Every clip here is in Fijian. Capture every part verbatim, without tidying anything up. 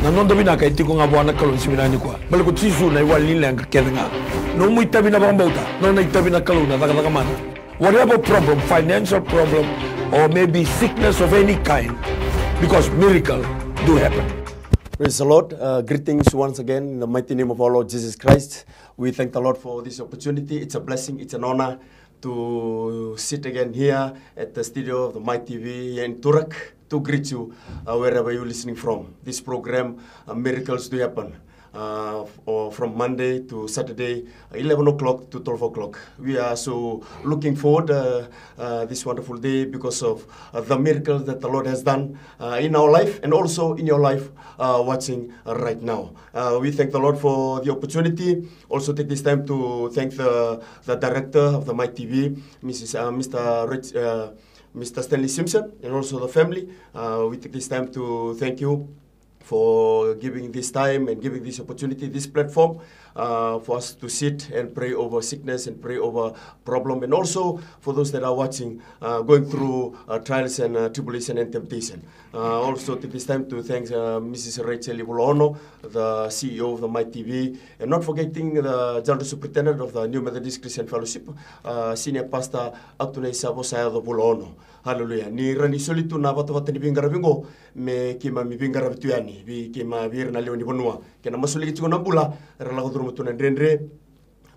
Na noda vinaka e tiko ga vua na Kalou ni siga vinaka nikua. Baleta ko Jisu na iwali ni leqa kece ga. Nomu itavi na vakabauta, nona itavi na Kalou na cakacaka mana. Whatever problem, financial problem, or maybe sickness of any kind, because miracle do happen. Praise the Lord. Uh, greetings once again in the mighty name of our Lord Jesus Christ. We thank the Lord for this opportunity. It's a blessing, it's an honor to sit again here at the studio of the Mai T V here in Toorak to greet you, uh, wherever you're listening from. This program, uh, Miracles Do Happen, uh, f- or from Monday to Saturday, uh, eleven o'clock to twelve o'clock. We are so looking forward, uh, uh, this wonderful day because of, uh, the miracles that the Lord has done, uh, in our life and also in your life, uh, watching, uh, right now. Uh, we thank the Lord for the opportunity. Also take this time to thank the, the director of the Mai T V, Missus uh, Mister Rich, uh, Mister Stanley Simpson, and also the family. Uh, we take this time to thank you for giving this time and giving this opportunity, this platform, uh, for us to sit and pray over sickness and pray over problem, and also for those that are watching, uh, going through, uh, trials and, uh, tribulation and temptation. Uh, also take this time to thank, uh, Missus Rachel Ivulaono, the C E O of the Mai T V, and not forgetting the General Superintendent of the New Methodist Christian Fellowship, uh, Senior Pastor Atunai Savo Sayaco Vulaono. Hallelujah. Ni ra ni soli tu na vatavata ni veiqaravi qo, me keimami veiqaravi tu yani, vei keimami vei ira na lewe ni vanua. Kei na masuliki tiko na bula, era lako curuma tu na dredre,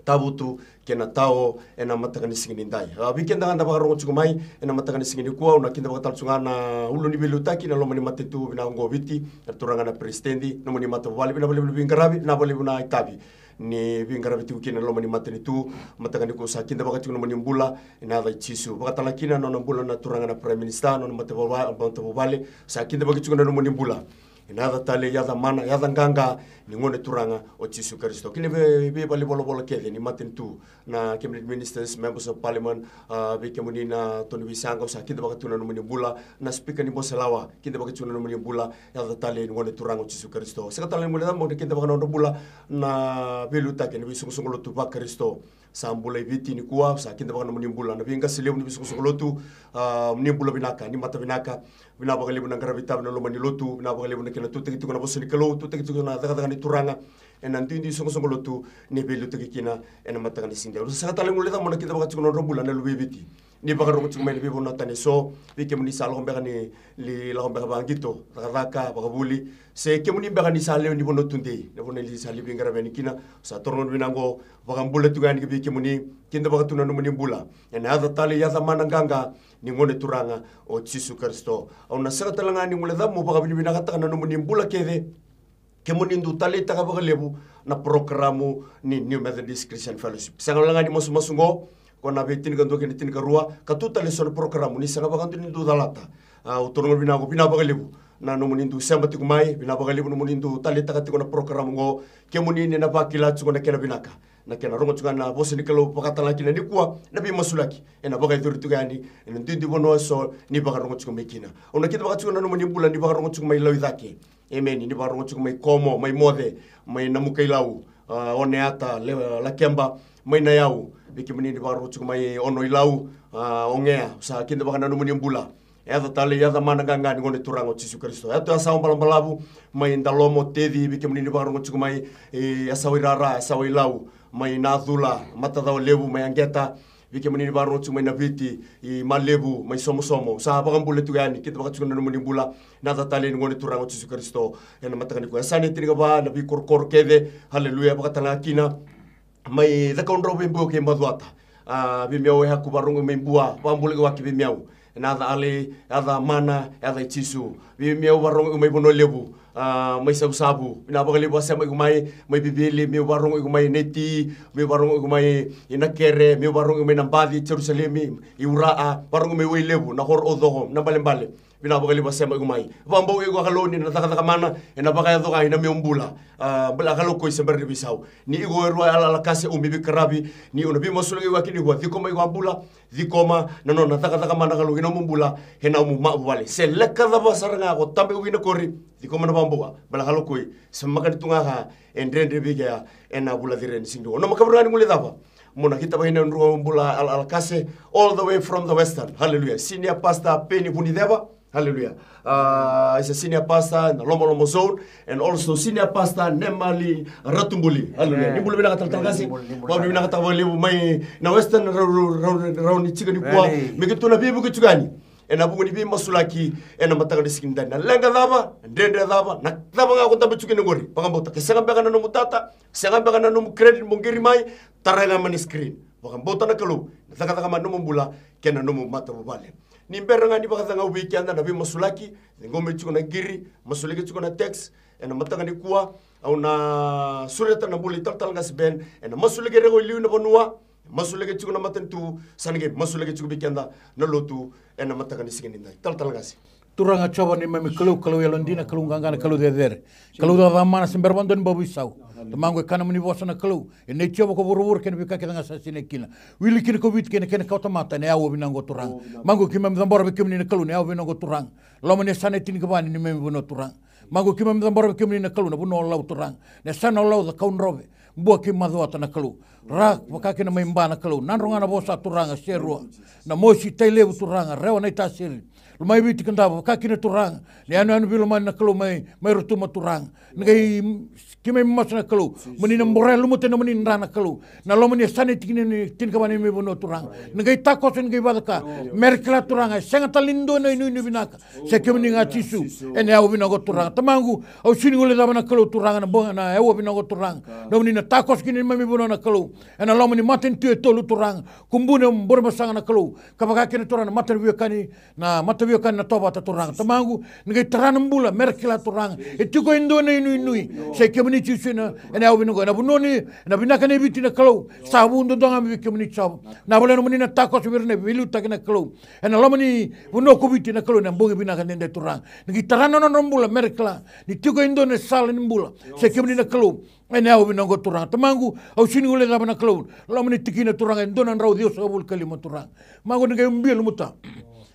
tavutu, kei na tao, ena mataka ni siga ni dai. A, vei keda ga da vakarorogo tiko mai, ena mataka ni siga nikua, au na kida vakatala tiko ga na ulu ni veiliutaki, na loma ni matanitu, vinaka qo Viti, na turaga na peresitedi, nomuni matavuvale, vinaka vakalevu na veiqaravi, vinaka vakalevu na itavi. Ni veiqaravi tiko kina na loma ni matanitu, mataka nikua sa kidavaki tiko na nomuni bula, ena yaca i Jisu. Vakatala kina na nona bula na turaga na Prime Minister, na nona matavuvale, matavuvale, sa kidavaki tiko na nomuni bula. Ena yaca talei, yaca mana, yaca qaqa, ni Gone Turaga o Jisu Karisito. Kei na vei, veivale volavola kece ni matanitu, na Cabinet Ministers, Members of Parliament, a, vei kemuni na turaga ni veisaqa, au sa kidavaki tiko na nomuni bula, na Speaker ni Bose Lawa, kidavaki tiko na nomuni bula, yaca talei ni Gone Turaga o Jisu Karisito. Sega tale ni guilecavi mo na kidavaka na nodra bula na veiliutaki ena veisoqosoqo lotu vaKarisito. Sa bula i Viti nikua, sa kidavaka na nomuni bula na veiqase levu ni veisoqosoqo lotu, a, ni bula vinaka, ni mata vinaka, vinaka vakalevu na qaravi tavi na loma ni lotu, vinaka vakalevu na kena tutaki tiko na vosa ni Kalou, tutaki tiko na cakacaka ni Turaga, ena duidui soqosoqo lotu, ni veiliutaki kina, ena mataka ni siga. Au sa sega tale ni guilecavi mo na kidavaka tiko na nodra bula na luve i Viti. Ni vakarorogo tiko mai na veivanua tani eso, vei kemuni sa lako beka ni, li lako beka vaqito, cakacaka, vakavuli, se kemuni beka ni sa lewe ni vanua tudei, na vanua ni sa lewe veiqaravi yani kina, sa toro na vinaka qo, vakabula tiko yani ki vei kemuni, kidavaka tu na nomuni bula. Ena yaca talei, yaca mana qaqa, ni Gone Turaga, o Jisu Karisito. Au na sega tale ga ni guilecavi mo vakavinavinakataka na nomuni bula kece, kemuni dau taleitaka vakalevu na porokaramu ni New Methodist Christian Fellowship. Sega wale ga ni masumasu qo, ko na veitinikadua kei na tinikarua, ka tu tale eso na porokaramu, ni sega vakadua ni dau calata. A, au taroga vinaka, vinaka vakalevu na nomuni dau sema tiko mai, vinaka vakalevu nomuni dau taleitaka tiko na porokaramu qo, kemuni ni na vakila tiko na kena vinaka. Na kena rogo tiko ga na vosa ni Kalou, vakatala kina nikua na veimasulaki, ena vakayacori tiko yani ena duidui vanua eso ni vakarorogo tiko mai kina. Au na kidavaka tiko na nomuni bula ni vakarorogo tiko mai Lauicake. Emeni. Ni vakarorogo tiko mai Komo, mai Moce, mai Namukailau, a, Oneata, Le-, Lakeba, mai Nayau. Vei kemuni ni vakarorogo tiko mai Onoilau, a, Ogea, sa kidavaka na nomuni bula. Yaca talei, yaca mana qaqa ni Gone Turaga o Jisu Karisito. Yaca tu Yasawa Balabalavu, mai Dalomo, Teci, vei kemuni ni vakarorogo tiko mai, e, Yasawa i Rara, Yasawa i Lau, mai Nacula, Matacawa Levu, mai Aqeta, vei kemuni ni vakarorogo tiko mai Naviti, i Malevu, mai Somosomo. Sa vakabula tiko yani, kidavaka tiko na nomuni bula, na yaca talei ni Gone Turaga o Jisu Karisito, ena mataka nikua. Yasana e tinikava, na veikorokoro kece, haleluya, vakatala ga kina, mai Cakaudrove, Bua kei Macuata. A, veimau e yaku vakarorogo mai Bua, vakabula i waki veimau. Ena yaca talei, yaca mana, yaca i Jisu. Veimau vakarorogo mai Vanua Levu, a, mai Savusavu. Vinaka vakalevu vakasema iko mai, mai Vivili, meu vakarorogo iko mai Neti, meu vakarorogo iko mai Nakere, meu vakarorogo iko mai Nabaci, Jerusalemi, i Ura'a, vakarorogo mai Wailevu, na koro o Coko, na balebale. Vinaka vakalevu vakasema iko mai. Vakabauta iko a Kalou ni na cakacaka mana, ena vakayaco ga ina meu bula. A, bula a Kalou ko i se bera ni veisau. Ni iko e rua e yalayala kase, au me veiqaravi, ni au na veimasulaki iko a kina iko a cikoma iko a bula, cikoma na nona cakacaka mana a Kalou ina nomu bula, ena nomu matavuvale. Se leqa cava sara ga ko tabe iko ina kori, cikoma na vakabauta, bula a Kalou ko i se makani tu ga ka e dredre vei kea ena vula ciri ni siga. Au na makavura ga ni guilecava mo na kitaka vei na noqu bula a yalayala kase, all the way from the western. Hallelujah. Senior Pastor Peni Vuniceva, Hallelujah. Uh, is a senior pastor in the Lomalomo zone and also senior pastor Nemali Ratubuli. Hallelujah. Ni bula vinaka talatala qase. Ni bula vinaka vakalevu mai na Western rau rau rau rau ni tika ni kua. Me keitou na veivuke tiko yani ena vuku ni veimasulaki ena mataka ni siga ni dai. Na leqa cava, dredre cava, na cava ga ko dabe tiko kina qori. Vakabauta ke sega beka na nomu data, sega beka na nomu credit mo qiri mai, tarai ga mai na screen. Vakabauta na Kalou na cakacaka mai na nomu bula kei na nomu matavuvale. Ni bera ga ni vakacagau vei keda na veimasulaki, ciqomi tiko na qiri, masulaki tiko na text ena mataka ni kua. Au na sureta na bula i talatala qase Ben ena masulaki ira ko i liu na vanua, masulaki tiko na matanitu, sa na qai masulaki tiko vei keda na lotu ena mataka ni siga ni dai. Talatala qase. Turaga Jiova neimami Kalou, Kalou yalodina, Kalou qaqa, na Kalou cecere, Kalou cakacaka mana, se bera vakadua ni bau veisau. Tamaqu, e kaya na nomuni vosa na Kalou, e nei Jiova ko vuravura kei na veika kece ga sa sinai kina, wili kina ko Viti kei na kena kawatamata ena yawa vinaka oqo Turaga. Tamaqu, keimami cabora vei kemuni na Kalou na yawa vinaka oqo Turaga. Loma ni yasana e tinikava ni neimami vanua Turaga. Tamaqu, keimami cabora vei kemuni na Kalou na vanua o Lau Turaga, na yasana o Lau, Cakaudrove, Bua kei Macuata na Kalou. Ra vaka kina mai Ba na Kalou, Nadroga, Navosa Turaga, Serua, Namosi, Tailevu Turaga, Rewa, Naitasiri, Lomaiviti, Kadavu, vaka kina Turaga na yanuyanu veilomani na Kalou mai, mai Rotuma Turaga. Na qai keimami masu na Kalou, mo ni na boroya lumuta na nomuni dra na Kalou, na loma ni yasana e tikina ni tinikava ni neimami vanua Turaga. Na qai takoso, na qai vakacaka, me ra kila Turaga e sega tale ni dua na inuinui vinaka se kemuni ga Jisu. Ena yawa vinaka oqo Turaga. Tamaqu, au sega ni guilecava na Kalou Turaga na bogi, na yawa vinaka oqo Turaga, na nomuni na takoso kina neimami vanua na Kalou ena loma ni matanitu e tolu Turaga, Kubuna, Burebasaga na Kalou, ka vaka kina Turaga na mata ni veiwekani, na mata ni veiwekani na Tovata Turaga. Tamaqu, ni qai tara na bula me ra kila Turaga e tiko e dua na inuinui se kemuni Jisu. Ena, ena yawa vinaka oqo, ena vanua ni, ena vinaka nei Viti na Kalou, sa vu duadua ga mai vei kemuni Jiova. Na vale nomuni na takoso vei ira na veiliutaki na Kalou ena loma ni vanua ko Viti na Kalou, ena bogi vinaka edaidai Turaga. Ni qai tara na nodra bula me ra kila ni tiko e dua na sala ni bula se kemuni na Kalou. Ena yawa vinaka oqo Turaga. Tamaqu, au sega ni guilecava na Kalou, loma ni tikina Turaga, e dua na drau ciwasagavulu ka lima Turaga. Tamaqu, ni qai ubia, lumuta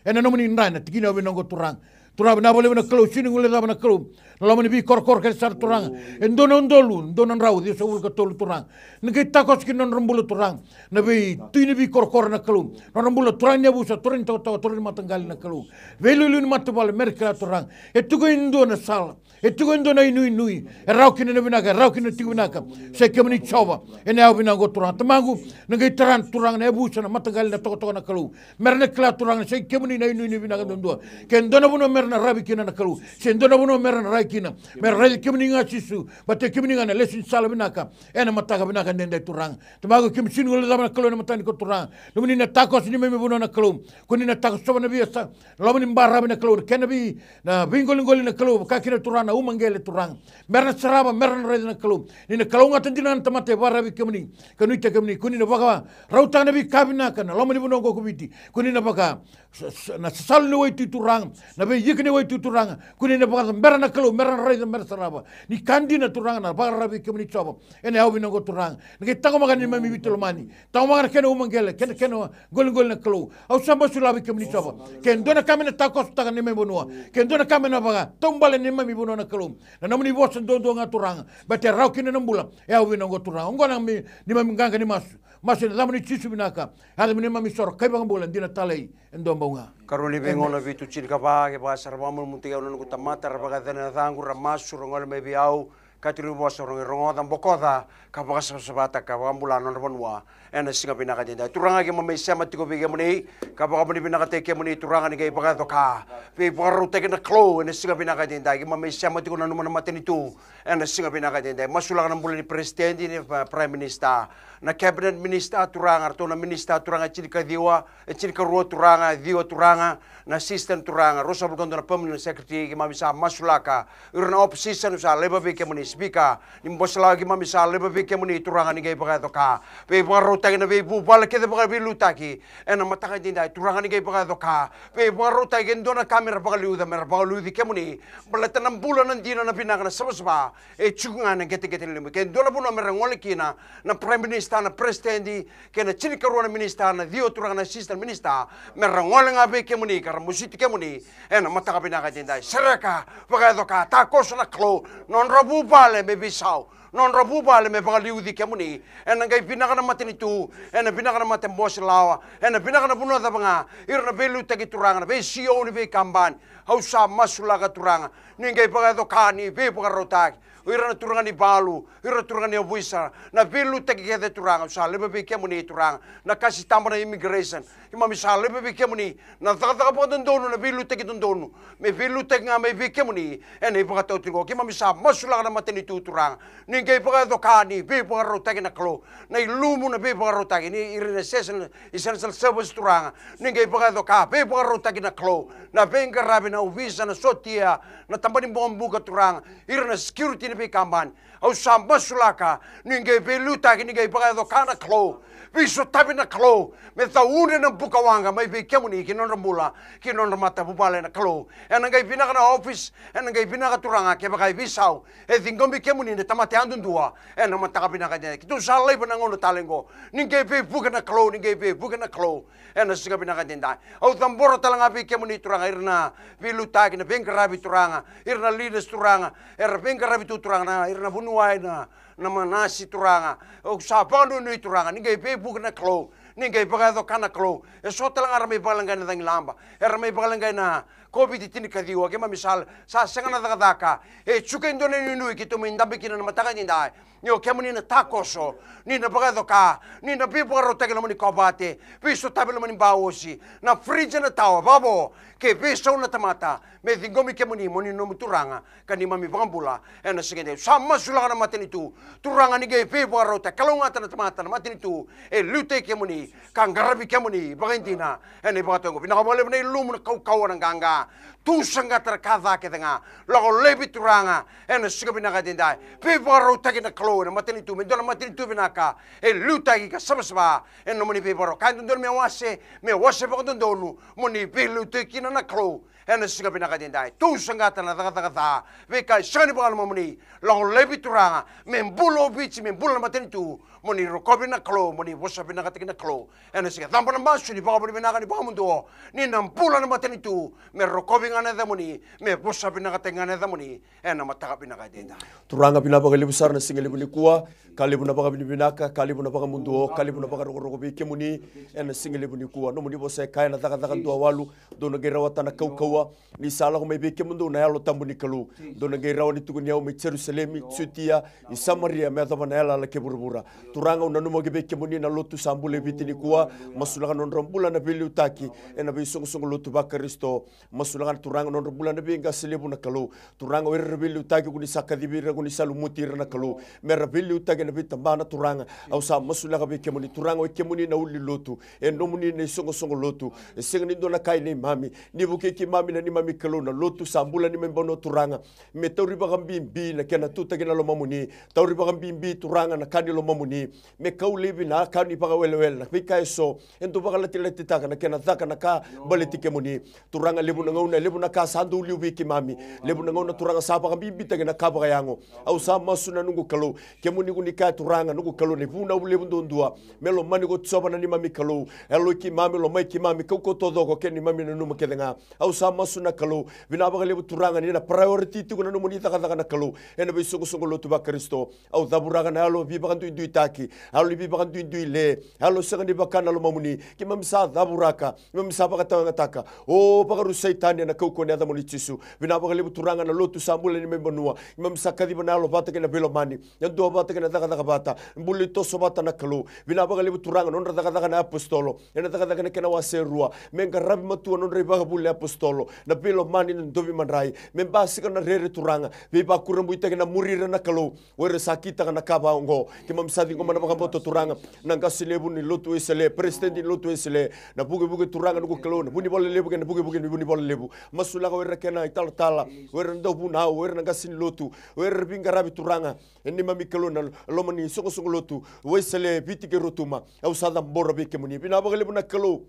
ena nomuni dra ena tikina yawa vinaka oqo Turaga. Turaga vinaka vakalevu na Kalou, sega ni guilecava na Kalou, na loma ni veikorokoro kece sara Turaga, e dua na udolu, dua na drau ciwasagavulu ka tolu Turaga. Ni qai takoso kina na nodra bula Turaga na veitui ni veikorokoro na Kalou, na nodra bula turaga ni yavusa, turaga ni totoka, turaga ni mataqali na Kalou, veiliuliu ni matavuvale, me ra kila Turaga e tiko e dua na sala, e tiko e dua na inuinui, e rawa kina na vinaka, e rawa kina na tiko vinaka se kemuni Jiova. Ena yawa vinaka oqo Turaga. Tamaqu, ni qai tara Turaga na yavusa, na mataqali, na totoka na Kalou, me ra na kila Turaga ni sa i kemuni na inuinui vinaka duadua. Ke dua na vanua me ra na ravi kina na Kalou, se dua na vanua me ra na rai kina, me ra raici kemuni ga Jisu, baleta kemuni ga na lesu ni sala vinaka ena mataka vinaka edaidai Turaga. Tamaqu, keimami sega ni guilecava na Kalou ena mataka nikua Turaga, nomuni na takoso neimami vanua na Kalou, ko ni na takosova na veiyasa, loma ni baravi na Kalou, na kena vei, na veiqoliqoli na Kalou, vaka kina Turaga na umaqele Turaga, me ra na sarava, me ra na raica na Kalou ni na kalougata dina na tamata e vakararavi kemuni ka nuitaki kemuni. Ko ni na vakarautaka na veika vinaka na loma ni vanua oqo ko Viti. Ko ni na vaka, sa, sa, na sasalu ni waitui Turaga, na veiika ni waitui Turaga, ko ni na vakacabera na Kalou me ra na raica, me ra sarava ni ka dina Turaga na vakararavi kemuni Jiova. Ena yawa vinaka oqo Turaga, ni qai taqomaka neimami Viti lomani, taqomaka na kena umaqele, kena, kena qoliqoli na Kalou. Au sa masulaka vei kemuni Jiova, ke dua na ka me na takosotaka neimami vanua, ke dua na ka me na vakataubale neimami vanua na Kalou, na nomuni vosa duadua ga Turaga, baleta e rawa kina na bula. E yawa vinaka oqo Turaga. Oqo na neimami qaqa ni masu, masu ena yacamuni Jisu vinaka, yaca ni neimami isoro ka iVakabula dina talei e dua bau ga. Karua ni Veigauna vitu tinikava, kevaka sa ra vakamalumalumutaki au na noqu tamata, ra vakayacani na yacaqu, ra masu, ra gole mai vei au, ka turi vosa, ra qai rogoca, bokoca, ka vakasavasavataka, ka vakabula na nodra vanua ena siga vinaka edaidai. Turaga, keimami sema tiko vei kemuni ka vakavinavinakataki kemuni Turaga ni qai vakayaco ka, veivakarautaki na Kalou ena siga vinaka edaidai. Keimami sema tiko, nanuma na matanitu ena siga vinaka edaidai. Masulaka na bula ni Peresitedi, ni, uh, Prime Minister, na Cabinet Minister Turaga, ratou na Minister Turaga e tinikaciwa, e tinikarua Turaga, e ciwa Turaga na Assistant Turaga, ruasagavulu ka dua na Permanent Secretary. Keimami sa masulaka ira na Opposition, au sa laiva vei kemuni Speaker, ni bose lawa, keimami sa laiva vei kemuni Turaga ni qai vakayaco ka, veivakarautaki na veivuvale kece vakaveiliutaki ena mataka edaidai Turaga ni qai vakayaco ka, veivakarautaki ke dua na ka me ra vakaliuca, me ra vakaliuci kemuni, baleta na bula, na dina, na vinaka, na savasava e tiko ga ena qeteqete ni limu. Ke dua na vanua me ra gole kina, na Prime Minister, na Peresitedi, kei na tinikarua na Minister, na ciwa Turaga na Assistant Minister, me ra gole ga vei kemuni ka ra mositi kemuni ena mataka vinaka edaidai. Sereka, vakayaco ka, takoso na Kalou, nodra vuvale me veisau, nodra vuvale me vakaliuci kemuni. Ena qai vinaka na matanitu, ena vinaka na matabose lawa, ena vinaka na vanua cava ga, ira na veiliutaki Turaga, na vei C E O ni veikabani. Au sa masulaka Turaga, ni qai vakayaco ka ni veivakarautaki. O ira na turaga ni valu, ira na turaga ni ovisa, na veiliutaki kece Turaga, au sa laiva vei kemuni Turaga, na kasitaba, na immigration. Keimami sa laiva vei kemuni na cakacaka vakadodonu, na veiliutaki dodonu, me veiliutaki ga mai vei kemuni ena ivakataotioti qo. Keimami sa masulaka na matanitu Turaga, ni qai vakayaco ka ni veivakarautaki na Kalou, na ilumu na veivakarautaki, ni ira na essential, essential service Turaga, ni qai vakayaco ka veivakarautaki na Kalou, na veiqaravi, na ovisa, na sotia, na tabana ni bokobuka Turaga, ira na security ni veikabani. Au sa masulaka, ni qai veiliutaki, ni qai vakayaco ka na Kalou, veisotavi na Kalou, me caudre na bukawaqa mai vei kemuni ki nodra bula, ki nodra matavuvale na Kalou. Ena qai vinaka na office, ena qai vinaka Turaga, kevaka e veisau, e ciqomi kemuni na tamata yadudua, ena mataka vinaka edaidai. Keitou sa laiva na gauna tale qo, ni qai veivuke na Kalou, ni qai veivuke na Kalou. Ena siga vinaka edaidai, au cabora tale ga vei kemuni Turaga, ira na veiliutaki, na veiqaravi Turaga, ira na leaders Turaga, era veiqaravi tu Turaga, na, ira na vuniwai, na, na manasi Turaga. Au sa vakanuinui Turaga, ni qai veivuke na Kalou, ni qai vakayaco ka na Kalou. E so tale ga era mai vakaleqai na cagilaba, era mai vakaleqai na COVID tinikaciwa, keimami sa, sa sega na cakacaka. E tiko e dua na inuinui keitou mai dabe kina na mataka edaidai. Ni o kemuni na takoso, ni na vakayaco ka, ni na veivakarautaki loma ni kovate, veisotavi loma ni baosi, na fridge, na tawa, vavo, ke veisau na tamata, me ciqomi kemuni mo ni nomu Turaga ka neimami iVakabula. Ena siga edaidai, sa masulaka na matanitu Turaga, ni qai veivakarautaki, kalougata na tamata, na matanitu e liutaki kemuni, ka qaravi kemuni vakaidina. Ena ivakataotioti qo, vinaka vakalevu na ilumu, na kaukauwa, na qaqa. Tou saqata na ka ca kece ga. Lako laivi Turaga, ena siga vinaka edaidai. Veivakarautaki na Kalou ena matanitu, me dua na matanitu vinaka, e liutaki ka savasava ena nomuni veivakarau. Ka e dodonu me wase, me wase vakadodonu, mo ni veiliutaki kina na Kalou. Ena siga vinaka edaidai, tou saqata na cakacaka ca, veika e sega ni vakalomamuni. Lako laivi Turaga, me bula o Viti, me bula na matanitu, mo ni rokovi na Kalou, mo ni vosa vinakataki na Kalou. Ena siga, caba na masu ni vakavinavinaka ni vakamuduo, ni na bula na matanitu, me rokovi ga na yacamuni, me vosa vinakataki ga na yacamuni, ena mataka vinaka edaidai. Turaga, vinaka vakalevu sara na siga levu nikua, ka levu na vakavinavinaka, ka levu na vakamuduo, ka levu na vakarokoroko vei kemuni, ena siga levu nikua. Nomuni vosa e kaya na Cakacaka dua walu, dou na qai rawata na kaukauwa, ni sa lako mai vei kemudou na Yalo Tabu ni Kalou. Dou na qai rawa ni tukuni au mai Jerusalemi, Jutia, i Samaria, me yacova na yalayala kei vuravura. Turaga, au nanuma ki vei kemuni na lotu sa bula e Viti nikua, masulaka nodra bula na veiliutaki ena veisoqosoqo lotu vaKarisito. Masulaka na Turaga nodra bula na veiqase levu na Kalou. Turaga, o ira era veiliutaki, ko ni sa kacivi ira, ko ni sa lumuti ira na Kalou, me ra veiliutaki ena veitabana Turaga. Au sa masulaka vei kemuni Turaga, o kemuni na ulu ni lotu, e nomuni na isoqosoqo lotu. E sega ni dua na ka i neimami. Ni vukei keimami na neimami Kalou, na lotu sa bula neimami vanua Turaga. Me tauri vakabibi na kena tutaki na lomamuni. Tauri vakabibi Turaga na ka ni lomamuni. Me kau laivi na ka ni vakawelewele, na veika eso e dau vakalatilati taka na kena caka na ka baleti kemuni. Turaga, levu na gauna, levu na ka sa dau liu vei keimami. Levu na gauna Turaga sa vakabibitaki na ka vakayago. Au sa masu na noqu Kalou, kemuni ko ni kaya Turaga, noqu Kalou, na ivunau levu duadua, me lomani ko Jiova na neimami Kalou. Yaloi keimami, lomai keimami, kaukauwa taucoko, kei neimami nanuma kece ga. Au sa masu na Kalou, vinaka vakalevu Turaga, ni na priority tiko na nomuni cakacaka na Kalou ena veisoqosoqo lotu vaKarisito. Au cavuraka na yalo veivakaduiduitaki, yalo ni veivakaduidui le, yalo sega ni vaka na lomamuni. Keimami sa cavuraka, keimami sa vakatawayagataka. O, vakarusai tani ena kaukauwa ni yacamuni Jisu. Vinaka vakalevu Turaga na lotu sa bula neimami vanua. Keimami sa kaciva na yalo vata kei na veilomani, na duavata kei na cakacaka vata, bula ni toso vata na Kalou. Vinaka vakalevu Turaga nodra cakacaka na apositolo ena Cakacaka na kena wase e rua, me qaravi matua nodra ivakavuvuli na apositolo, na veilomani, na dovi madrai, me basika na rere Turaga, veivakurabuitaki na muri ira na Kalou. O ira sa kitaka na ka va oqo. Keimami sa ciqoma na vakabauta Turaga, na qase levu ni lotu Wesele, peresitedi ni lotu Wesele, na vukevuke Turaga noqu Kalou, na vunivola levu kei na vukevuke ni vunivola levu. Masulaka o ira kei na italatala, o ira na dauvunau, o ira na qase ni lotu, o ira era veiqaravi Turaga, e neimami Kalou, na loma ni soqosoqo lotu Wesele Viti kei Rotuma. Au sa cabora vei kemuni, vinaka vakalevu na Kalou.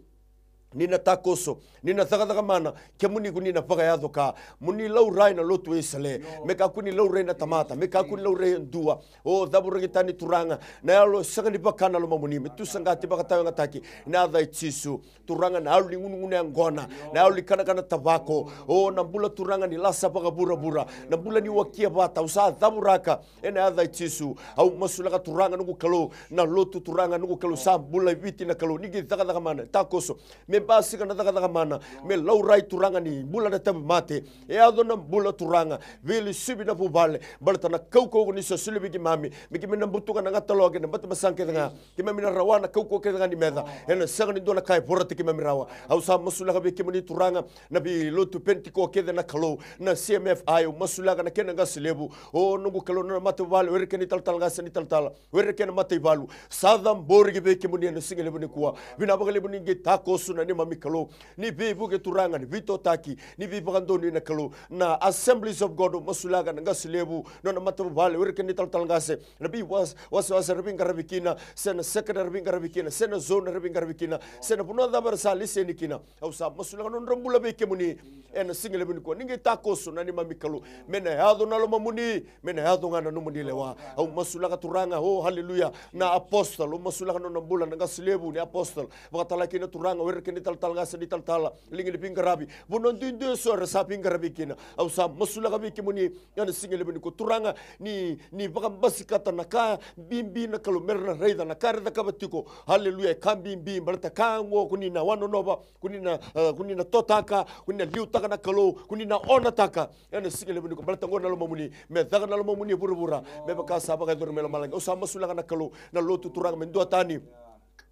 ni na takoso, ni na cakacaka mana, kemuni ko ni na vakayaco ka. Mo ni laurai na lotu e Isale, me kakua ni laurai na tamata, me kakua ni laurai e dua. O cavurakitani Turaga na yalo e sega ni vaka na lomamuni, me tu saqati vakatawayagataki ena yaca i Jisu. Turaga, na yalo ni gunugunu yaqona, na yalo ni kanakana tavako, o na bula Turaga ni lasa vakavuravura, na bula ni wakia vata, au sa cavuraka ena yaca i Jisu. Au masulaka Turaga noqu Kalou na lotu Turaga noqu Kalou sa bula e Viti na Kalou, ni qai cakacaka mana, takoso, me basika na cakacaka mana, me laurai Turaga ni bula na tauvimate, e yaco na bula Turaga, veilesui na vuvale, baleta na kaukaua ko ni sa solia vei keimami, me keimami na butuka na gata loa kei na bata masaga kece ga, keimami na rawa na kaukaua kece ga ni meca, ena sega ni dua na ka e vorata keimami rawa. Au sa masulaka vei kemuni Turaga na veilotu Penitiko kece na Kalou, na C M F I, au masulaka na kena qase levu, o noqu Kalou na matavuvale, o ira kei na italatala qase, na italatala, o ira kei na mataivalu, sa cabori ki vei kemuni ena siga levu nikua. Vinaka vakalevu ni qai takoso na neimami Kalou, ni veivuke Turaga, ni veitotaki, ni veivakadonui na Kalou, na Assemblies of God, au masulaka na qase levu, nona matavuvale, o ira kei na italatala qase, na veiwasewase era veiqaravi kina, se na sector era veiqaravi kina, se na zone era veiqaravi kina, se na vanua cava era sa lesi yani kina. Au sa masulaka nodra bula vei kemuni ena siga levu nikua, ni qai takoso na neimami Kalou, me na yaco na lomamuni, me na yaco ga na nomuni lewa. Au masulaka Turaga, o haleluya, na apostle, au masulaka nona bula na qase levu ni apostle, vakatale kina Turaga o ira kei na italatala qase, na italatala, liga ni veiqaravi, vanua duidui eso era sa veiqaravi kina. Au sa masulaka vei kemuni ena siga levu nikua Turaga, ni, ni vakabasikata na ka bibi na Kalou, me ra na raica na ka era cakava tiko. Haleluya, e ka bibi, baleta ka oqo ko ni na wanonova, ko ni na, e, ko ni na totaka, ko ni na liutaka na Kalou, ko ni na onataka. Ena siga levu nikua, baleta oqo na lomamuni, me caka na lomamuni e vuravura me vaka sa vakayacori mai lomalagi. Au sa masulaka na Kalou na lotu Turaga me duatani,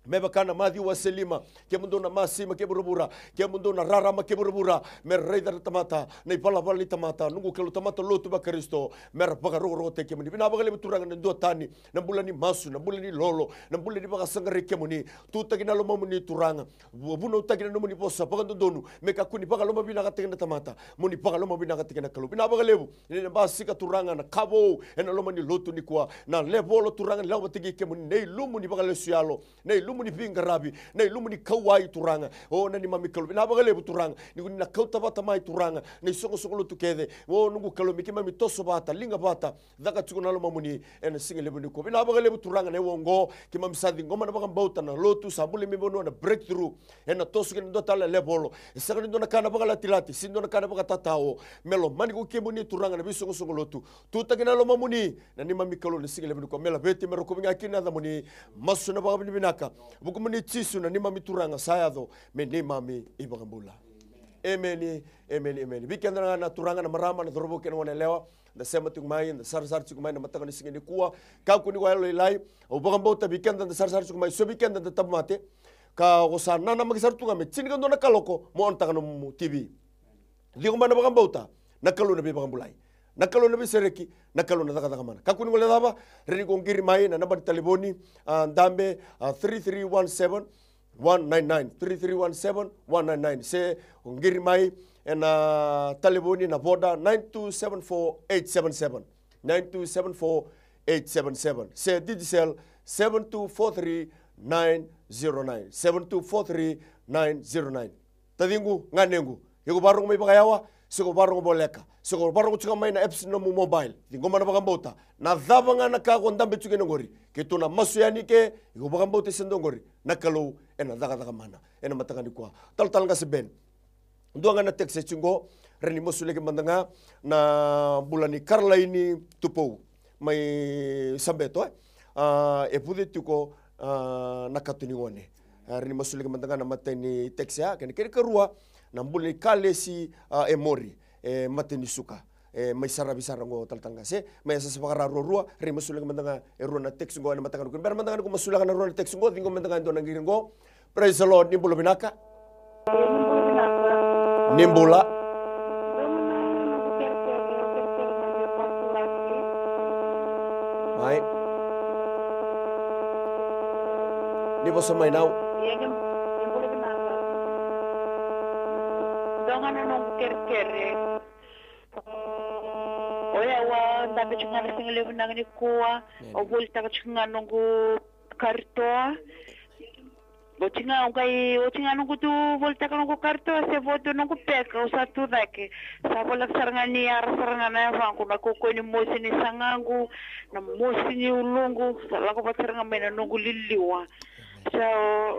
me vaka na Maciu wase lima, kemudou na masima kei vuravura, kemudou na rarama kei vuravura, me ra raica na tamata, na ivalavala ni tamata, noqu Kalou, tamata lotu vaKarisito, me ra vakarokorokotaki kemuni. Vinaka vakalevu Turaga na duatani, na bula ni masu, na bula ni lolo, na bula ni vakasaqarai kemuni. Tutaki na lomamuni Turaga, vu-, vunautaki na nomuni vosa vakadodonu, me kakua ni vakalomavinakataki na tamata, mo ni vakalomavinakataki na Kalou. Vinaka vakalevu ni na basika Turaga na ka vou ena loma ni lotu nikua, na level Turaga ni lako vata kei kemuni, na ilumu ni vakalesu yalo, na ilumu ni veiqaravi, na ilumu ni kauwai Turaga. O na neimami Kalou, vinaka vakalevu Turaga ni ko ni na kauta vata mai Turaga na isoqosoqo lotu kece. O noqu Kalou, me keimami toso vata, liga vata, caka tiko na lomamuni ena siga levu nikua. Vinaka vakalevu Turaga na aua oqo, keimami sa ciqoma na vakabauta, na lotu sa bula mai vanua, na breakthrough ena toso ki na dua tale na level. E sega ni dua na ka na vakalatilati, se dua na ka na vakatatao, me lomani ko kemuni Turaga na veisoqosoqo lotu. Tutaki na lomamuni na neimami Kalou na siga levu nikua, me laveti, me rokovi ga kina na yacamuni. Masu na vakavinavinaka vukumuni Jisu na neimami Turaga sa yaco me neimami iVakabula. Emeni, emeni, emeni. Vei keda ga na turaga, na marama, na cauravou kei na goneyalewa, da sema tiko mai, da sarasara tiko mai na mataka ni siga nikua. Kakua ni ko yalo lailai, au vakabauta vei keda da sarasara tiko mai, so vei keda da tauvimate, ka ko sa nanamaki sara tu ga me tinikadua na kaloko mo onotaka nomu T V. Ciqoma na vakabauta, na Kalou na veivakabulai, na Kalou na veisereki, na Kalou na cakacaka mana. Kakua ni guilecava, rawa ni ko qiri mai na naba ni talevoni, a, dabe, a, three three one seven one nine nine, three three one seven one nine nine. Se ko qiri mai ena talevoni na Voda, nine two seven four eight seven seven, nine two seven four eight seven seven. Se Digicel, seven two four three nine zero nine, seven two four three nine zero nine. Taciqu, ganequ, iko vakarogo mai vakayawa, se ko vakarogo voleka, se ko vakarogo tiko mai na apps ni nomu mobile, ciqoma na vakabauta. Na cava ga na ka ko dabe tiko kina oqori, keitou na masu yani ke iko vakabauta se dua oqori, na Kalou ena cakacaka mana ena mataka nikua. Talatala Qase Ben, dua ga na text e tiko qo, rawa ni masulaki mada ga na bula ni Karalaini Tupou mai Sabeto, e. A, e vuce tiko, a, na kato ni gone. A, rawa ni masulaki mada ga na matai ni text ya, kena, kena ikarua, na bula ni Kalesi, a, e Mori, e Matanisuka, e mai Saravi sara qo, talatala Qase. Mai Yasayasa Vakara ruarua, rawa ni masulaki mada ga e rua na text qo ena mataka nikua. Bera mada ga ni ko masulaka na rua na text qo, ciqoma mada ga e dua na qiri qo. Praise the Lord, ni bula vinaka. Ni bula. Mai. Ni vosa mai nau. Ia, ni, ni bula vinaka. Dua ga na noqu kerekere. O yau a dabe tiko ga na siga levu vinaka nikua. Au volitaka tiko ga noqu karitoa. Oti ga au qai, oti ga noqu tu volitaka noqu karitoa se votu noqu peka, au sa tu cake. Sa voleka sara ga ni ara sara ga na yavaqu, na kaukaua ni mosi ni sagaqu, na mosi ni uluqu, sa lako vata sara ga mai na noqu liliwa. Sa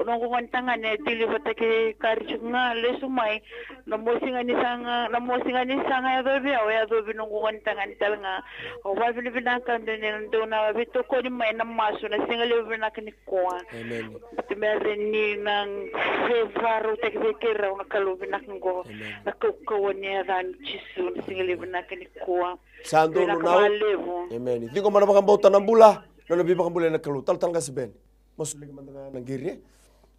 noqu gone tagane e tilivataki kari tiko ga, lesu mai. Na mosi ga ni saga, na mosi ga ni saga e yacovi au, e yacovi noqu gone tagane tale ga. Au vavinavinaka dua ni dou na veitokoni mai na masu na siga levu vinaka ni kua. Amen. Te mere ni na veivarautaki vei keirau na Kalou vinaka qo. Amen. Na kaukaua ni yaca ni Jisu na siga levu vinaka ni kua. Sa donu vinaka na vakalevu. Amen. Ciqoma na vakabauta na bula, nona veivakabulai na Kalou. Talatala Qase Ben. Masulaki mada ga na qiri.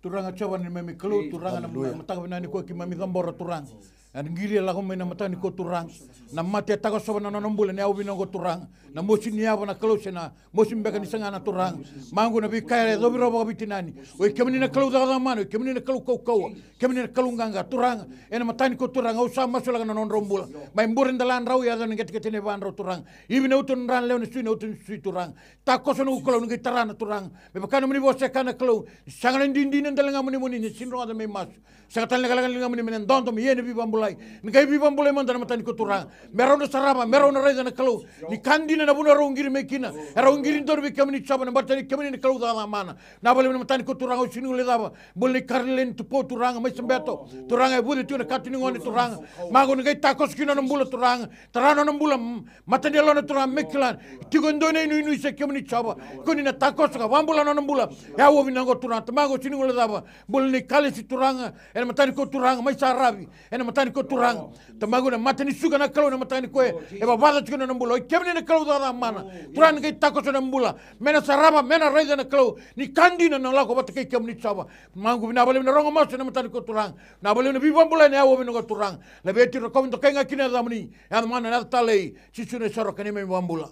Turaga Jiova ni mami Kalou, Turaga na mataka vinaka ni kua keimami cabora Turaga. Ena qiri e lako mai na mataka ni kua Turaga. Na mate e takosova na nona bula ni yau vinaka qo Turaga. Na mosi ni yava na Kalou se na mosi beka ni saga na Turaga. Maqu na veika e yacovi rau vakaveitinani. Oi kemuni na Kalou cakacaka mana, oi kemuni na Kalou kaukaua, kemuni na Kalou qaqa Turaga. Ena mataka ni kua Turaga, au sa masulaka na nodrau bula. Mai bure daladrau, yaco na qeteqete ni vadrau Turaga. Ivi na uto ni dra na lewe na sui na uto ni sui Turaga. Takoso na ukalou ni qai tara na Turaga. Me vaka nomuni vosa e kaya na Kalou, ni sega na didi na daligamuni moni ni sega ni rogoca me masu. Sega tale na lekaleka ni ligamuni me na dodo me ia na veivabulai. Ni qai veivabulai mada na matani ko Turaga. Me rau na sarava, me rau na raica na Kalou. Ni ka dina na vuna rau qiri mai kina. E rau qiri donu vei kemuni Jiova na baleta ni kemuni na Kalou cakacaka mana. Na vale na matani ko Turaga au sega ni guilecava. Bula ni Karileni Tupou Turaga mai Sabeto. Turaga e vuce tiko na katu ni gone Turaga. Maqu ni qai takoso kina na bula Turaga. Tara nona bula, m-, mata ni yalona Turaga me kila. Tiko e dua na inuinui se kemuni Jiova. Ko ni na takoso ka vabula nona bula. E au ovi na qo Turaga. Tamaqu sini gole cava. Bula ni kalesi Turaga. Ena matani ko Turaga. Mai saravi. Ena matani ko Turaga. Tamaqu na mata ni suka na Kalou na matani ko e. E vavaca tiko nona bula. Oi kemuni na Kalou cakacaka mana. Turaga ni qai takoso na bula. Me na sarava, me na raica na Kalou. Ni ka dina na lako vata kei kemuni Jiova. Maqu vinaka valevu na rogo masu ena matani ko Turaga. Na valevu na vivabula ena yawa vinaka Turaga. Laveti rokovi dokai ga kina yacamuni. Yaca mana na yaca talei. Jisu na isoro ka neimami vabula.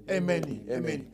Emeni. Emeni.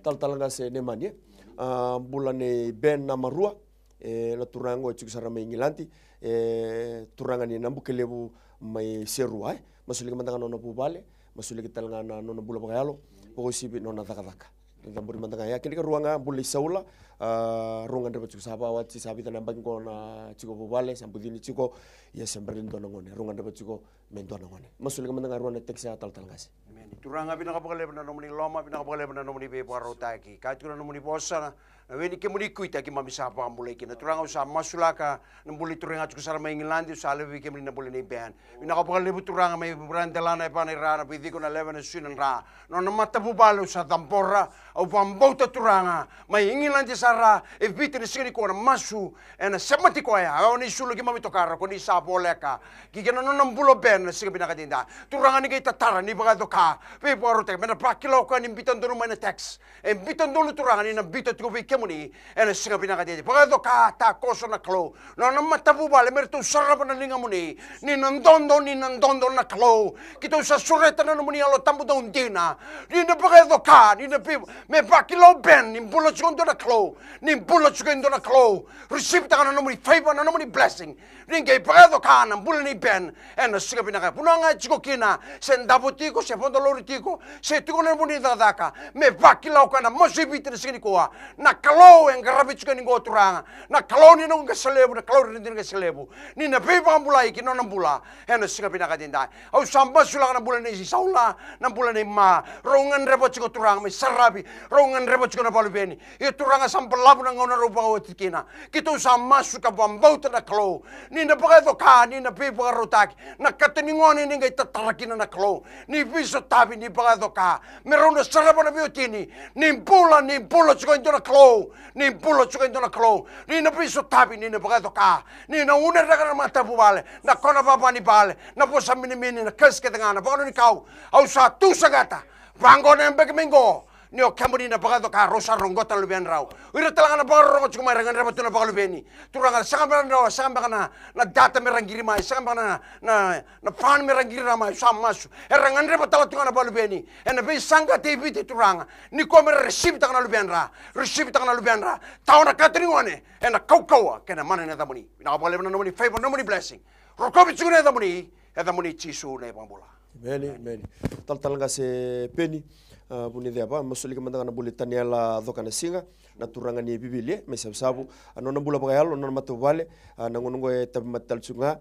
Talatala ga se Nemani e. A, bula nei Ben na marua. E, na turaga oqo e tiko sara mai Igiladi. E, turaga ni Nabukelevu mai Serua e. Masuliki mada ga nona vuvale. Masuliki tale ga na nona bula vakayalo. Vakausivi nona cakacaka. Ni cabori mada ga ya kina ka rua ga bula i Saula. A, rau gadreva tiko sa vawati sa vica na yabaki qo na tiko vuvale sa bucini tiko. Ia se bera ni dua na gone rau gadreva tiko me dua na gone. Masulika mada ga rua na tekisa talatala qase. Emeni. Turaga vinaka vakalevu na nomuni loma vinaka vakalevu na nomuni veivakarautaki ka tiko na nomuni vosa na weni kemuni kuita keimami sa vakabulai kina Turaga au sa masulaka. Na bula i turaga tiko sara mai Igiladi au sa levu vei kemuni na bula nei Ben. Vinaka vakalevu Turaga mai vura delana e vana i ra na veiciko na leve na sui na dra. Nona matavuvale au sa cabora. Au vakabauta Turaga mai Igiladi sara e Viti na siga nikua na masu. Ena semati koya e o ni sulu keimami tokara ko ni sa voleka. Ki kena nona bula Ben na siga vinaka dida. Turaga ni qai tatara ni vakayaco ka veivakarautaki me na vakila o koya ni bita donu mai na tax. E bita donu Turaga ni na bita tiko vei kemuni. Ena siga vinaka dida vakayaco ka takoso na Kalou. Nona matavuvale me ratou sarava na ligamuni. Ni na dodo ni na dodo na Kalou. Keitou sa sureta na nomuni Yalo Tabu dau dina. Ni na vakayaco ka ni na vei me vakila o Ben ni bula tiko e dua na Kalou. Ni bula tiko e dua na Kalou. Receive taka na nomuni favor na nomuni blessing. Ni qai vakayaco ka na bula nei Ben. Ena siga vinaka vuna ga e tiko kina se davo tiko se vodo lori tiko se tiko na nomuni cakacaka. Me vakila o koya na masu i Viti na siga nikua. Na Kalou e qaravi tiko yani qo Turaga. Na Kalou ni noqu qase levu na Kalou ni noqu qase levu. Ni na veivakabulai ki nona bula. Ena siga vinaka dida. Au sa masulaka na bula nei Saula na bula nei Ma. Rau gadreva tiko Turaga mai saravi. Rau gadreva tiko na valuveni. Ia Turaga sa balavu na gauna rau vakawati kina. Keitou sa masu ka vakabauta na Kalou. Ni na vakayaco ka ni na veivakarautaki. Na kata ni gone ni qai tatara kina na Kalou. Ni veisotavi ni vakayaco ka. Me rau na sarava na veiwatini. Ni bula ni bula tiko e dua na Kalou. Ni bula tiko e dua na Kalou. Ni na veisotavi ni na vakayaco ka. Ni na unereka na matavuvale. Na kona vava ni vale. Na vosa minimini na kesi kece ga na vakanoni kau. Au sa tu sagata. Vaqo na yabaki mai qo. Ni o kemuni na vakayaco ka rau sa roqota na luvedrau. O ira tale ga na vakarorogo tiko mai ra gadreva tu na vakaluveni. Turaga sega beka na drawa sega beka na data me ra qiri mai sega beka na na fan me ra qiri ra mai sa masu. Era gadreva tale tu ga na vakaluveni. Ena veisaqati e Viti Turaga. Ni ko me ra receive taka na luvedra. Receive taka na luvedra. Tawa na kata ni gone. Ena kaukaua kei na mana ni yacamuni. Vinaka vakalevu na nomuni favor na nomuni blessing. Rokovi tiko na yacamuni. Yacamuni Jisu na iVakabula. Emeni, emeni. Talatala qase Peni, A, vuni ceva, masuliki mada ga na bula i Taniela Cokanasiga, na turaga ni Vivili, e, mai Savusavu. A, nona bula vakayalo, nona matavuvale, a, na gauna oqo e tauvimate tale tiko ga,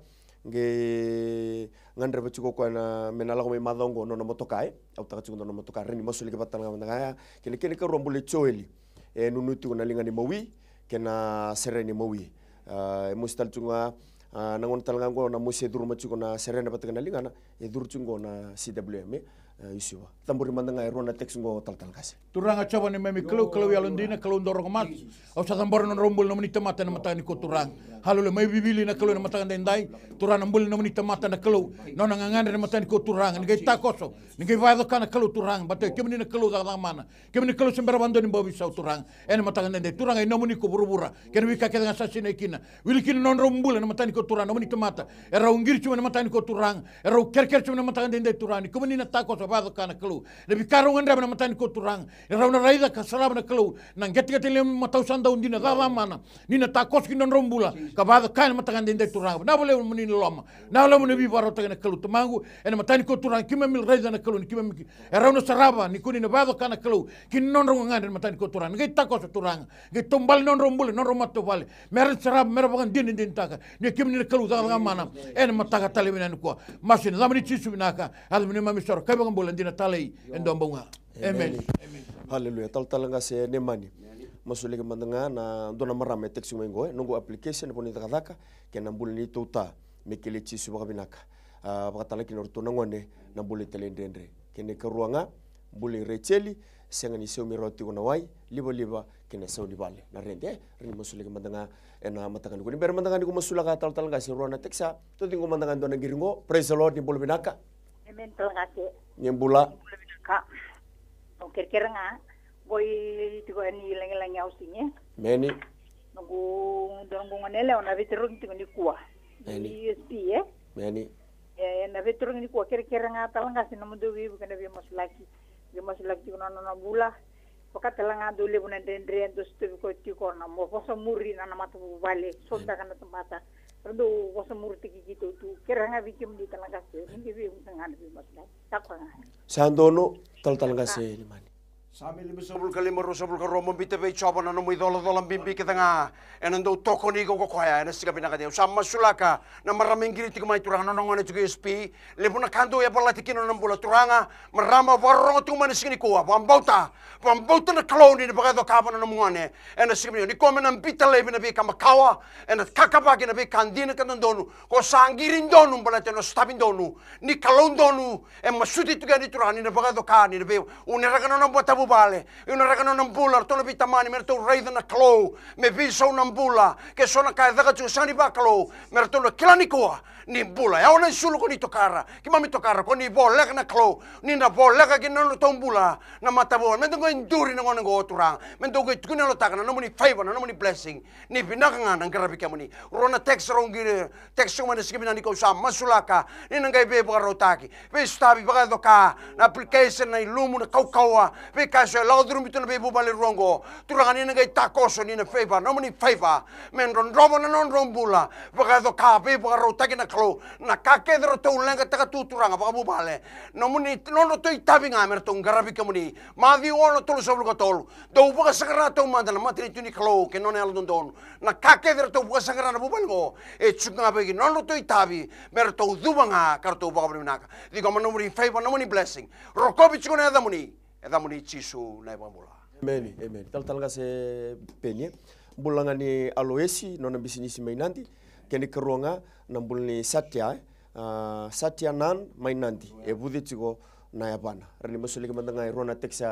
qai gadreva tiko o koya na, me na lako mai macawa oqo nona motoka, e, autaka tiko nona motoka, rawa ni masuliki vata tale ga mada ga ya. Kei na kena ikarua bula i Joeli, e nuinui tiko na liga ni mawi, kei na sere ni mawi. A, e mosi tale tiko ga, a, na gauna tale ga oqo na mosi e curu mai tiko na serena vata kei na ligana, e curu tiko oqo na C W M, e, a, Isuva. Cabori mada ga e rua na text oqo, talatala qase. Turaga Jiova neimami Kalou, Kalou yalodina, Kalou dau rogo masu. Au sa cabora na nodrau bula na nomuni tamata ena mataka nikua Turaga. Haleluya, mai Vivili na Kalou ena mataka daidai. Turaga na bula na nomuni tamata na Kalou. Nona gagadre ena mataka nikua Turaga. Ni qai takoso. Ni qai vakayaco ka na Kalou Turaga. Baleta o kemuni na Kalou cakacaka mana. Kemuni Kalou se bera vakadua ni bau veisau Turaga. Ena mataka daidai Turaga, i nomuni ko vuravura kei na veika kece ga sa sinai kina. Wili kina na nodrau bula ena mataka nikua Turaga, nomuni tamata. E rau qiri tiko mai ena mataka nikua Turaga. E rau kerekere tiko mai ena mataka daidai Turaga. Ni kemuni na takoso, vakayaco ka na Kalou. Na veika rau gadreva ena mataka nikua Turaga. E rau na raica ka sarava na Kalou. Na qeteqete levu ni matau sa dau dina, cakacaka mana. Ni na takoso ki na nodrau bula. Ka vakayaco ka ena mataka daidai Turaga. Vinaka vakalevu nomuni loloma. Vinaka vakalevu nomuni veivakarautaki na Kalou Tamaqu. Ena mataka nikua Turaga, keimami raica na Kalou, ni keimami ki E rau na sarava, ni koni na vakayaco ka na Kalou ki na nodrau gagadre ena mataka nikua Turaga. Ni qai takoso Turaga. Qai taubale na nodrau bula, na nodrau matavuvale. Me ra sarava, me ra vakadinadinataka ni o kemuni na Kalou cakacaka mana. Ena mataka tale vinaka nikua. Masu ena yacamuni Jisu vinaka. Yaca neimami isoro ka iVakabula dina talei e dua bau ga. Emeni. Haleluya. Talatala qase Nemani. Masulaki mada ga na dua na marama e text mai qo, e, noqu application, na vanua ni cakacaka kei na bula ni tauta. Me kilai Jisu vakavinaka. A, vakatale kina o ratou na gone na bula i talaidredre. Kei na ikarua ga, bula i Rejeli, sega ni saumi rawa tiko na wai, livaliva kei na sau ni vale. Na rede, e, rawa ni masulaki mada ga ena mataka nikua. Ni bera mada ga ni ko masulaka talatala qase e rua na text, a, tou ciqoma mada ga e dua na qiri qo. Praise the Lord, ni bula vinaka. Amen, talatala qase. Ni bula. Ni bula vinaka. Au kerekere ga, qo i tiko yani Lagilagi Housing, e. Emeni. Noqu, dua noqu gone yalewa na veitarogi tiko nikua. Emeni. I U S P, e. Emeni. E, na veitarogi nikua, kerekere ga talatala qase na nomudou veivuke, na veimasulaki. Veimasulaki tiko na nona bula. Vaka tale ga dau levu na dredre, dau sotavi koya tiko na mo vosa muri na, na matavuvale, sotaka na tamata. Ra dau vosa muritaki keitou tu. Kerea ga vei kemuni talatala qase, ni qai veivuke ga na veimasulaki. Sa koya ga. Sa donu, talatala qase Nemani. Same limasagavulu ka lima, ruasagavulu ka rua, mo biuta vei Jiova na nomu icolacola bibi kece ga. Ena dau tokoni iko ko koya ena siga vinaka dei. Au sa masulaka na marama e qiri tiko mai Turaga, na nona gone tiko U S P. Levu na ka dau yavalati kina na nona bula Turaga. Marama vakarorogo tiko mai na siga nikua, vakabauta. Vakabauta na Kalou ni na vakayaco ka vua na nomu gone. Ena siga vinaka nikua me na biuta laivi na veika makawa. Ena kakavaki na veika dina ka dodonu. Ko sa qiri donu baleta ena sotavi donu. Ni Kalou donu e masuti tiko yani Turaga ni na vakayaco ka, ni na vei, unaraka na nona matavuvale, unaraka na nona bula, ratou na veitamani me ratou raica na Kalou, me veisau na bula, ke so na ka e caka tiko sega ni vakalou, me ratou na kila nikua ni bula. E au na isulu, ko ni tokara, keimami tokara, ko ni voleka na Kalou, ni na voleka ki na nodratou bula na matavuvale. Me dou qai duri na gone qo Turaga, me dou qai tukuni yalotaka na nomuni favour, na nomuni blessing, ni vinaka ga na qaravi kemuni. Rua na text rau qiri, text tiko mai na siga vinaka nikua, au sa masulaka ni na qai veivakarautaki, veisotavi, vakayaco ka, na application, na ilumu, na kaukauwa, veika eso e lako curumi tu na veivuvale rua oqo. Turaga ni na qai takoso ni na favour, nomuni favour, me drodrova na nodrau bula, vakayaco ka, veivakarautaki na Kalou, na ka kece ratou leqataka tu Turaga vakavuvale. Nomuni, nodratou itavi ga me ratou qaravi kemuni. Maciu ono, tolusagavulu ka tolu. Dou vakasaqara taumada na matanitu ni Kalou kei na nona yalododonu. Na ka kece ratou vakasaqara na vuvale qo, e tiko ga vei nodratou itavi, me ratou cuva ga ka ratou vakavinavinaka. Ciqoma na nomuni favour, na nomuni blessing. Rokovi tiko na yacamuni, yacamuni Jisu na iVakabula. Emeni, emeni. Talatala qase Peni, e. Bula ga ni Aloesi, nona bisinisi mai Nadi. Kena ikarua ga na bula ni Satia, e. A, Satia Nan mai Nadi, e vuce tiko na yavana. Rawa ni masulaki mada ga e rua na text,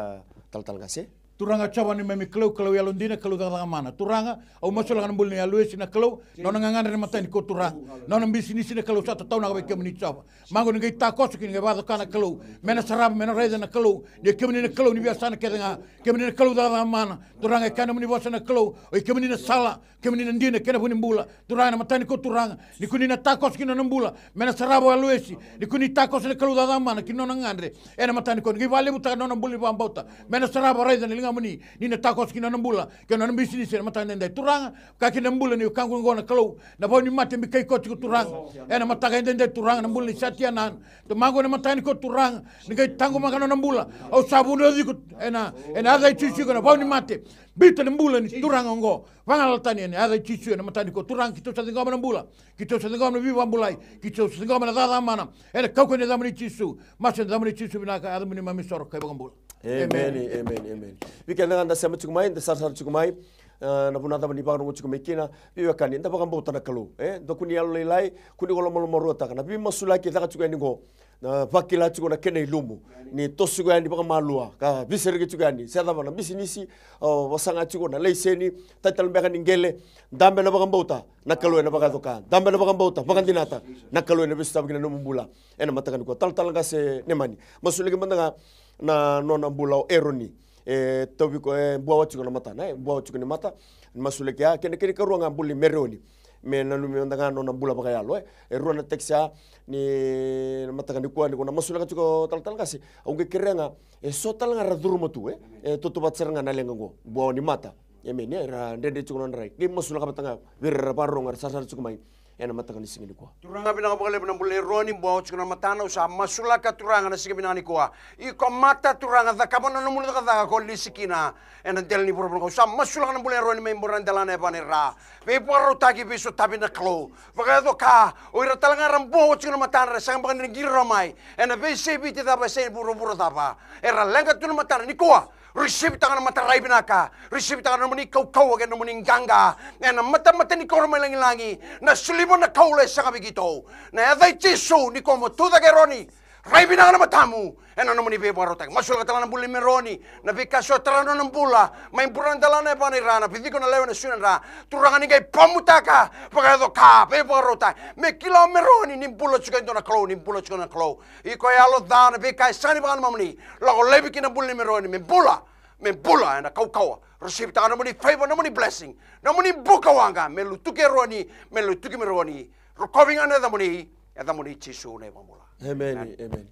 talatala qase. Turaga Jiova neimami Kalou, Kalou yalodina, Kalou cakacaka mana. Turaga, au masulaka na bula ni Aloesi na Kalou, nona gagadre na mataka nikua Turaga, nona bisinisi na Kalou, sa tataunaka vei kemuni Jiova. Maqu ni qai takoso kina, qai vakacoka na Kalou, me na sarava, me na raica na Kalou, ni o kemuni na Kalou ni veiyasana kece ga, kemuni na Kalou cakacaka mana. Turaga, e kaya nomuni vosa na Kalou, o i kemuni na sala, kemuni na dina kei na vu ni bula. Turaga, na mataka nikua Turaga, ni ko ni na takoso kina na bula, me na sarava o Aloesi. Ni ko ni takoso na Kalou cakacaka mana ki na nona gadre ena mataka nikua, ni qai vakalevutaka na nona bula ni vakabauta, me na sarava, raica na Moni ni na takoso kina na bula kei na nona bisinisi ena mataka edaidai Turaga. Ka kina na bula ni wekaqu oqo na Kalou, na vau ni mate bikai koya tiko Turaga. Ena mataka edaidai Turaga na bula ni Satiana. Tamaqu ena mataka nikua Turaga, ni qai taqomaka na nona bula. Au sa vunauci iko ena, ena yaca i Jisu iko na vau ni mate. Biuta na bula ni turaga oqo vagalalatani ena yaca i Jisu ena mataka nikua Turaga. Keitou sa ciqoma na bula, keitou sa ciqoma na veivakabulai, keitou sa ciqoma na cakacaka mana. Ena kaukaua ni yacamuni Jisu, masu ena yacamuni Jisu vinaka, yacamuni mami soro kai vakabula. Emeni, emeni, emeni. Vei keda ga da sema tiko mai, da sarasara tiko mai, e, na vanua cava ni vakarorogo tiko mai kina, veiwekani, da vakabauta na Kalou, e, da kua ni yalolailai, kua ni ko lomalomaruataka na veimasulaki e caka tiko yani qo. Na vakila tiko na kena ilumu ni toso tiko yani vakamalua, ka veisereki tiko yani se cava na bisinisi, o, vasaga tiko na laiseni, talitali beka ni qele. Dabe na vakabauta, na Kalou ena vakayaco ka. Dabe na vakabauta, vakadinata, na Kalou ena veisautaka kina nomu bula. Ena mataka nikua, talatala qase Nemani, masulaki mada ga na nona bula o Eroni. E tauvi ko, e buawa tiko na matana, e buawa tiko ni mata. Masulaki ya, kena, kena ikarua ga bula ni Mereoni. Me nanumi mada ga na nona bula vakayalo, e. E rua na tekisi ya ni na mataka nikua ni ko na masulaka tiko talatala qase. Au qai kerea ga, e so tale ga ra curuma tu, e. E tautauvata sara ga na leqa qo, buawa ni mata. Emeni, e, ra dredre tiko na nodra rai. Qai masulaka vata ga vei ira era vakarorogo, era sarasara tiko mai ena mataka ni siga nikua. Turaga, vinaka vakalevu na bula nei Eroni, buawa tiko na matana, au sa masulaka Turaga na siga vinaka nikua. Iko mata Turaga, cakava na nomu cakacaka ko lesi kina ena dela ni vuravura qo. Au sa masulaka na bula nei Eroni mai Buredelana e Vaneira. Veivakarautaki, veisotavi na Kalou. Vakayaco ka, o ira tale ga era buawa tiko na matadra, era sega beka ni qiri rawa mai ena veiyasai Viti cava, yasai vuravura cava, era leqa tu na matadra nikua. Risivitaka na matarai vinaka, risivitaka na nomuni kaukauwa kei na nomuni qaqa ena matamata ni koro mai lagilagi. Na siliva, na koula e sega vei keitou. Na yaca i Jisu nikua mo tucake Eroni. Rai vinaka na matamu ena nomuni veivakarautaki. Masulaka tale ga na bula nei Mereoni, na veika eso tara na nona bula mai Buredelana e Vaneira, na viciko, na lewe, na sui, na dra. Turaga, ni qai pamutaka, vakayaco ka, veivakarautaki. Me kila o Mereoni ni bula tiko e dua na Kalou, ni bula tiko na Kalou. Iko e yalo ca, na veika e sega ni vakanamamuni. Lako laivi kina bula nei Mereoni, me bula, me bula ena kaukauwa. Risivitaka nomuni favour, nomuni blessing, nomuni buka waqa me lutuki Eroni, me lutuki Mereoni. Rokovi ga na yacamuni, yacamuni Jisu na iVakabula. Emeni, emeni.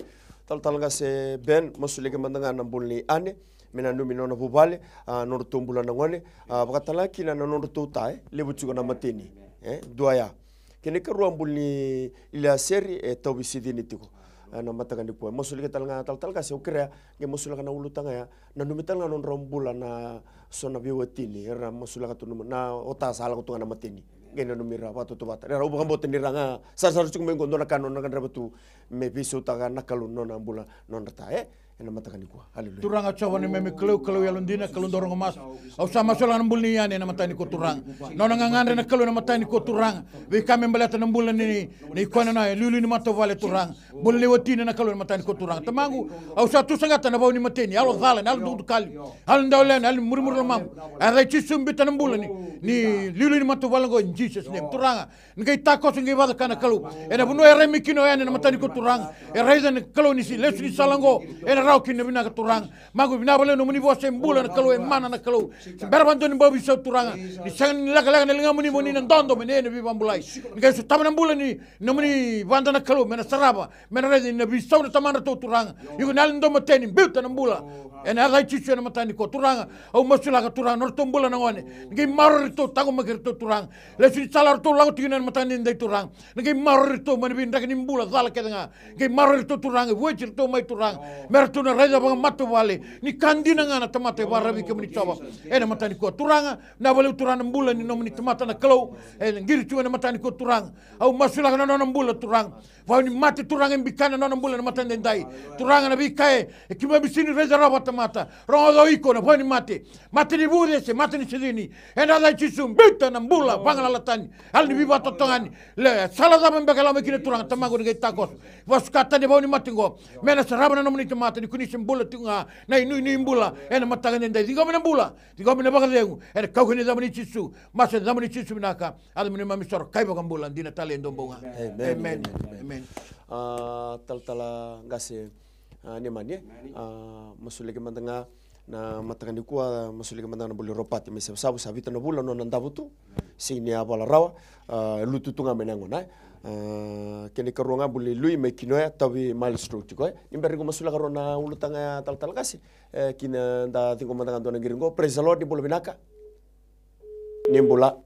Talatala qase Ben, masulaki mada ga na bula nei Ane, me nanumi nona vuvale, a, nodratou bula na gone, a, vakatalega kina na nodratou ta, e, levu tiko na mateni, e, dua ya. Kena ikarua bula ni Iliaseri, e tauvi Sicini tiko. Ena mataka nikua, masulaki tale ga talatala qase, au kerea, qai masulaka na ulutaga ya, nanumi tale ga nodrau bula na so na veiwatini, era masulaka tu na, na ota sa lako tu ga na mateni. Qai nanumi ira vakatautauvata. Era, au vakabauta ni ra ga sarasara tiko mai qo, dua na ka nona gadreva tu me veisautaka na Kalou nona bula, nodra ta, e? Ena mataka nikua. Aleluya. Turaga Jiova na neimami Kalou, Kalou yalodina, Kalou dau rogo masu. Au sa masulaka na bula nei Ane ena mataka nikua Turaga. Nona gagadre na Kalou ena mataka nikua Turaga. Veika me baleta na bula ni, ni koya na, na iliuliu ni matavuvale Turaga. Bula ni watina na Kalou ena mataka nikua Turaga. Tamaqu, au sa tu saqata na vau ni mateni, yalo cala, na yalo dukaduka, yalo dau lewe, na yalo ni murimuri lomamu. Ena yaca i Jisu biuta na bula ni, ni iliuliu ni matavuvale qo, in Jesus name. Turaga, ni qai takoso, ni qai vacaka na Kalou. Ena vanua e rai mai kina o Ane ena mataka nikua Turaga. E raica na Kalou ni si, lesu ni sala oqo ena rawa kina na vinaka Turaga. Tamaqu, vinaka vakalevu nomuni vosa e bula na Kalou, e mana na Kalou. Se bera vakadua ni bau veisau Turaga. Ni sega ni lekaleka na ligamuni mo ni na dodo me na, na veivakabulai. Ni qai sotava na bula ni nomuni vada na Kalou, me na sarava, me na raica ni na veisau na tamadratou Turaga. Iko na yalo ni daumateni, biuta na bula. Ena yaca i Jisu ena mataka nikua Turaga. Au masulaka Turaga nodratou bula na gone. Ni qai maroroi iratou, taqomaki iratou Turaga. Lesu ni sala ratou lako tiko kina ena mataka edaidai Turaga. Ni qai maroroi iratou mai na veidraki ni bula cala kece ga. Ni qai maroroi iratou Turaga, vueti iratou mai Turaga. Me ratou na raica vakamatavuvale ni ka dina ga na tamata e vakararavi kemuni Jiova. Ena mataka nikua Turaga, vinaka vakalevu Turaga na bula ni nomuni tamata na Kalou. E qiri tu ena mataka nikua Turaga. Au masulaka na nona bula Turaga. Vau ni mate Turaga e bika na nona bula ena mataka edaidai. Turaga na veika e, e keimami sega ni raica rawa vakatamata. Rogoca o iko na vau ni mate. Mate ni vuce se mate ni Sicini. Ena yaca i Jisu biuta na bula vagalalatani. Yalo ni veivakatotogani. Le sala cava beka e lako mai kina Turaga, Tamaqu ni qai takoso. Vakasuka tani vau ni mate qo. Me na sarava na nomuni tamata ni kua ni se bula tiko ga na inuinui bula. Ena mataka edaidai ciqomi na bula. Ciqomi na vakacegu. Ena kaukaua ni yacamuni Jisu. Masu ena yacamuni Jisu vinaka. Yacamuni mami soro kai vakabula dina tale e dua bau ga. Emeni. Emeni. Emeni. A, talatala qase, a, Nemani, e? A, masulaki mada ga na mataka nikua, masulaki mada ga na bula i Ropati mai Savusavu, sa vitu na vula nona davo tu. Sega ni a vala rawa, a, lutu tu ga mai na yagona, e? A, kena ikarua ga bula ni Lui mai Kinoya, Tavi Miles Road tiko, e. Ni bera ni ko masulaka rua na ulutaga ya talatala qase, e, kina da ciqoma mada ga dua na qiri qo. Praise the Lord, ni bula vinaka. Ni bula.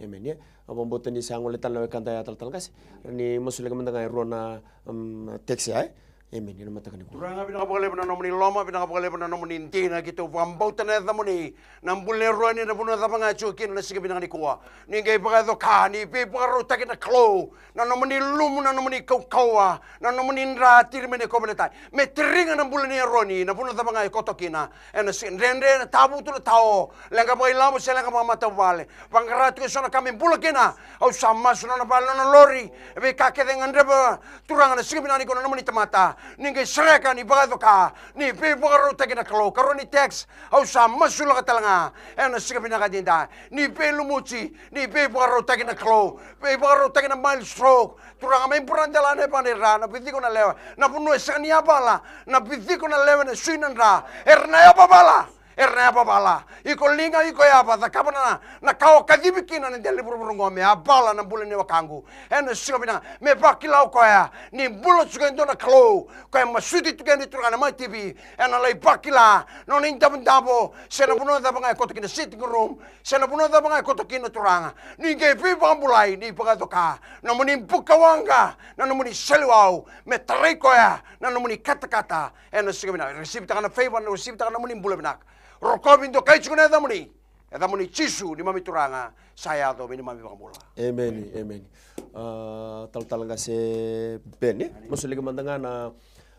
Emeni, e. Au vakabauta ni sa gole tale na wekada ya talatala qase. Ni masulaki mada ga e rua na, um, text ya, e. Emeni, ena mataka nikua. Turaga, vinaka vakalevu na nomuni loma, vinaka vakalevu na nomuni dina, keitou vakabauta na yacamuni. Na bula ni Eroni, na vanua cava ga e tiko kina na siga vinaka nikua. Ni qai vakayaco ka, ni veivakarautaki na Kalou. Na nomuni lumu, na nomuni kaukauwa, na nomuni dra, tiri mai na kauveilatai. Me tiriga na bula ni Eroni, na vanua cava ga e koto kina. Ena siga dredre, na tavutu, na tao, leqa vakailavo se leqa vakamatavuvale. Vaqara tiko eso na ka me bula kina. Au sa masu nona vale, nona lori. E veika kece e gadreva, Turaga, na siga vinaka nikua na nomuni tamata. Ni qai sereka, ni vakayaco ka, ni veivakarautaki na Kalou. Karua ni text, au sa masulaka tale ga. Ena siga vinaka edaidai. Ni veilumuti, ni veivakarautaki na Kalou. Veivakarautaki na Miles Road. Turaga, mai Buradela, na Evanera, na Viciko, na Lewe, na vanua e sega ni yavala, na Viciko, na Lewe, na Sui, na Dra. Era na yavavala. Era na yavavala. Iko liga, iko yava, cakava na, na ka o kacivi kina na dela ni vuravura oqo me yavala na bula ni wekaqu. Ena siga vinaka, me vakila o koya ni bula tiko e dua na Kalou. Koya e masuti tiko yani, Turaga, na Mai T V. Ena lai vakila na nona idavodavo, se na vanua cava ga e koto kina, sitting room, se na vanua cava ga e koto kina, Turaga. Ni qai veivakabulai, ni vakayaco ka. Na nomuni bukawaqa, na nomuni saliwau, me tarai koya na nomuni katakata. Ena siga vinaka, receive-taka na favor, receive-taka na nomuni bula vinaka. Rokovi, dokai tiko na yacamuni. Yacamuni Jisu, neimami Turaga, sa yaco me neimami iVakabula. Emeni, emeni. A, talatala qase Beni, masulaki mada ga na,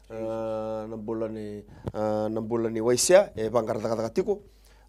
a, na bula ni, a, na bula ni Waisea, e vaqara cakacaka tiko.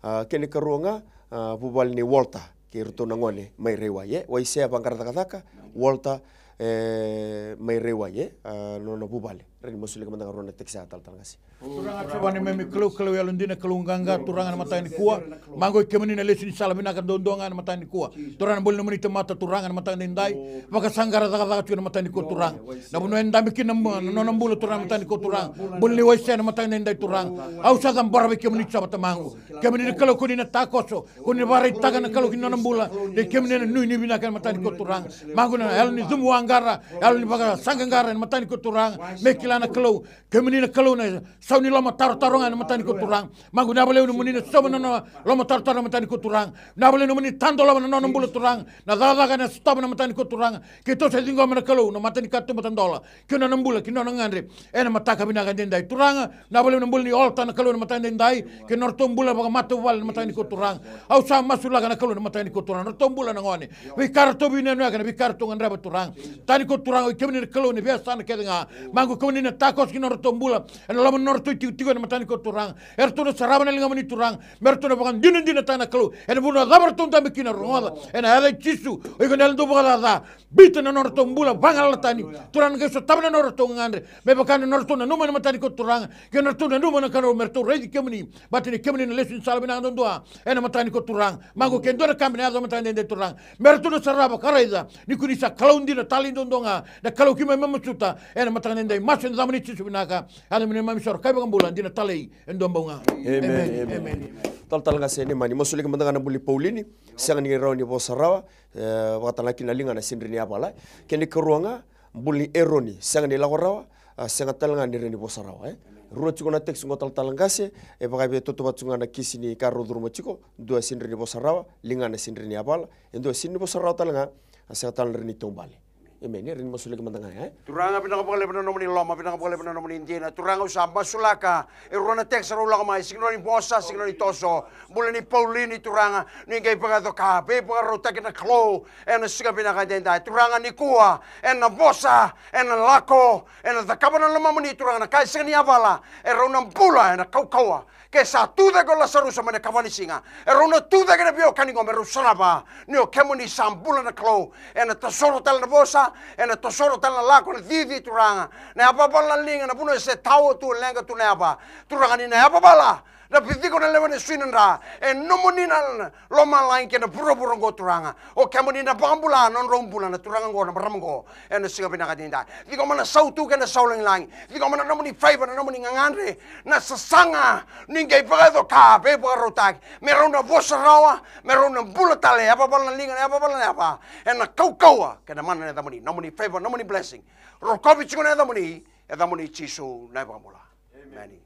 A, kena ikarua ga, a, vuvale ni Walter, kei iratou na gone mai Raiwai, e. Waisea vaqara cakacaka, Walter, e, mai Raiwai, e. A, nona vuvale. Rawa ni masulaki mada ga rua na text ya talatala qase. Turaga Jiova neimami Kalou, Kalou yalodina, Kalou qaqa, Turaga, na mataka nikua. Maqu, kemuni na lesu ni sala vinaka duadua ga na mataka nikua. Turaga, na bula ni nomuni tamata, Turaga, na mataka edaidai. Vakasaqara cakacaka tiko na mataka nikua, Turaga. Na vanua e dabe kina na nona bula, Turaga, na mataka nikua, Turaga. Bula ni Waisea na mataka edaidai, Turaga. Au sa cabora vei kemuni, Jiova tamaqu. Kemuni na Kalou, koni na takoso, koni na vakaraitaka na Kalou ki na nona bula. Dei kemuni na nuinui vinaka ena mataka nikua, Turaga. Maqu, na yalo ni cumu vaqara, yalo ni vakasaqaqara ena mataka nikua, Turaga. Me kila na Kalou, kemuni na Kalou na sau ni lomatarotaro ga ena mataka nikua, Turaga. Maqu, vinaka vakalevu na nomuni na sauma na nona lomatarotaro ena mataka nikua, Turaga. Vinaka vakalevu na nomuni tadolava na nona bula, Turaga. Na cakacaka ena sotava ena mataka nikua, Turaga. Keitou sa ciqoma na Kalou, na mata ni katuba tadola. Ki na nona bula, ki na nona gagadre. Ena mataka vinaka edaidai, Turaga. Vinaka vakalevu na bula ni Walter, na Kalou, na mataka edaidai. Kei na nodratou bula vakamatavuvale ena mataka nikua, Turaga. Au sa masulaka, na Kalou, na mataka nikua, Turaga, na nodratou bula na gone. Veika ratou veinuyanuyaka, na veika ratou gadreva, Turaga. Mataka nikua, Turaga, o kemuni na Kalou ni veiyasana kece ga. Maqu, kemuni na takoso ki na nodratou bula. Ena loma ni nodratou itikotiko ena mataka nikua, Turaga. Eratou na sarava na ligamuni, Turaga. Me ratou na vakadinadinataka, na Kalou. Ena vanua cava ratou dabe kina, rogoca. Ena yaca i Jisu, o iko na Yalododonu Vakacaca. Biuta na nodratou bula vagalalataki. Turaga, na qai sotava na nodratou gagadre. Me vaka na nodratou nanuma ena mataka nikua, Turaga. Kei na nodratou nanuma, na Kalou, me ratou raici kemuni. Baleta ni kemuni na lesu ni sala vinaka duadua ena mataka nikua, Turaga. Maqu, ke dua na ka me na yaco ena mataka edaidai, Turaga, me ratou na sarava ka raica ni ko ni sa Kalou dina talei duadua ga, na Kalou keimami mamasuta ena mataka edaidai. Masu ena yacamuni Jisu vinaka. Yacamuni neimami isoro ka iVakabula dina talei e dua bau ga. Emeni, emeni. Talatala qase Neimani, masulaki mada ga na bula ni Paulini, sega ni rawa ni vosa rawa, e, vakatalega kina na ligana, sega ni rawa ni yavala. Kena ikarua ga, bula ni Eroni, sega ni lako rawa, a, sega tale ga ni rawa ni vosa rawa, e. Rua tiko na text qo talatala qase, e vakaivei, e tautauvata tiko ga na kisi ni ka rau curuma tiko, dua sega ni rawa ni vosa rawa, ligana sega ni rawa ni yavala, e dua sega ni vosa rawa tale ga, a sega tale ni rawa ni taubale. Emeni, e rawa ni masulaki mada ga, e. Turaga, vinaka vakalevu na nomuni loma, vinaka vakalevu na nomuni dina. Turaga, au sa masulaka e rua na text rau lako mai, sega ni rawa ni vosa, sega ni rawa ni toso. Bula ni Paulini, Turaga, ni qai vakayaco ka, veivakarautaki na Kalou ena siga vinaka edaidai. Turaga, nikua ena vosa, ena lako, ena cakava na lomamuni, Turaga, na ka e sega ni yavala. E rau na bula ena kaukauwa. Ke sa tu cake o Lasarusa mai na kava ni siga, e rau na tu cake na veiwekani qo me rau sarava ni o kemuni sa bula, na Kalou. Ena tosoro tale na vosa, ena tosoro tale na lako, na cici, Turaga. Na yavavala, na liga, na vanua se tao tu, leqa tu na yava. Turaga, ni na yavavala Na veciko na lewe na sui na dra, e nomuni na lomalagi kei na vuravura oqo Turaga. O kemuni na vakabula na nodrau bula na turaga oqo, na marama oqo, ena siga vinaka edaidai. Ciqoma na sautu kei na saulagilagi. Ciqoma na nomuni favour, na nomuni gagadre, na sasaga, ni qai vakayaco ka veivakarautaki. Me rau na vosa rawa, me rau na bula tale, yavavala na liga, yavavala na yava. Ena kaukauwa kei na mana na yacamuni, nomuni favour, nomuni blessing. Rokovi tiko na yacamuni, yacamuni Jisu na iVakabula. Emeni.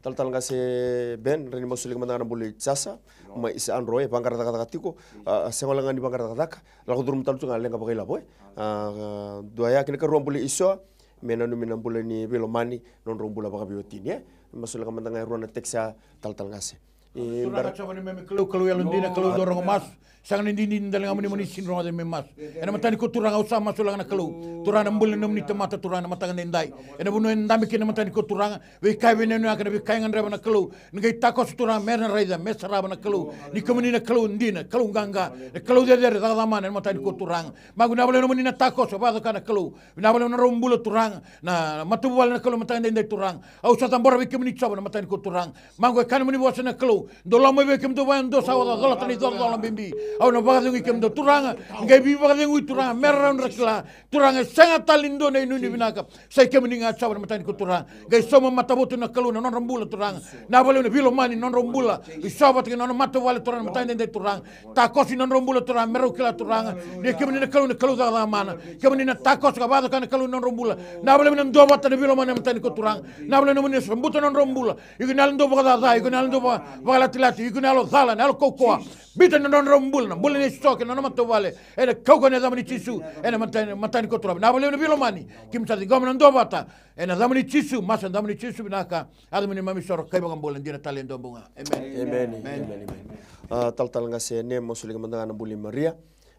Talatala Qase Ben, rawa ni masulaki mada ga na bula i Jasa mai East Andro, e vaqara cakacaka tiko. A, sega wale ga ni vaqara cakacaka, lako curuma tale tu ga leqa vakailavo, e. A, dua ya kei na karua bula i Isoa, me nanumi na bula ni veilomani, nodrau bula vakaveiwatini, e. Masulaka mada ga e rua na tekisi ya, Talatala Qase. E, Turaga bera- Jiova ni meme Kalou, Kalou yalodina, Kalou dau rogo masu. Sega ni didini dalega moni moni sini rogoca me masu. Ena mataka nikua Turaga au sa masulaka na Kalou. Turaga na bula ni nomuni tamata Turaga na mataka edaidai. Ena vanua e dabe kina na mataka nikua Turaga. Veika e veinuinui ka na veika e gadreva na Kalou. Ni qai takoso Turaga me na raica, me sarava na Kalou. Ni kemuni na Kalou dina, Kalou qaqa. Na Kalou cecere, cakacaka mana ena mataka nikua Turaga. Magu vinaka vakalevu nomuni na takoso, vakacoka na Kalou. Vinaka vakalevu na nodrau bula Turaga. Na, na matavuvale na Kalou mataka edaidai Turaga. Au sa cabora vei kemuni Jiova na mataka nikua Turaga. Magu e kaya na nomuni vosa na Kalou. Dou lako mai vei kemudou vaya dou sa oca colata na icolacola bibi. Au na vakacegui kemudou Turaga. Qai veivakacegui Turaga. Me rau na kila. Turaga e sega tale ni dua na inuinui vinaka. Sa i kemuni ga Jiova na mataka nikua Turaga. Qai sauma matavotu na Kalou na nodra bula Turaga. Na vakalevu na veilomani na nodra bula. Isoa vata kei na nona matavuvale Turaga na mataka edaidai Turaga. Takoso na nodra bula Turaga. Me rau kila Turaga. Ni kemuni na Kalou na Kalou cakacaka mana. Kemuni na takoso ka vakacoka na Kalou na nodra bula. Na vakalevu na dua vata na veilomani na mataka nikua Turaga. Na vakalevu na nomuni na sobuta na nodra bula. Iko na yalo dau vakacaca, iko na yalo dau vaka-, vakalatilati, iko na yalo cala, na yalo kaukaua. Biuta na nodra bula, na bula nei Jisu kei na nona matavuvale. Ena kaukauwa ni yacamuni Jisu, ena mata-, mataka nikua Turaga. Na vakalevu na veilomani, keimami sa ciqoma na dua vata. Ena yacamuni Jisu, masu ena yacamuni Jisu vinaka. Yacamuni mami soro kai vakabula dina tale e dua bau ga. Emeni. Emeni. Emeni. Emeni. Emeni. A, Talatala Qase Ne, masulaki mada ga na bula i Maria.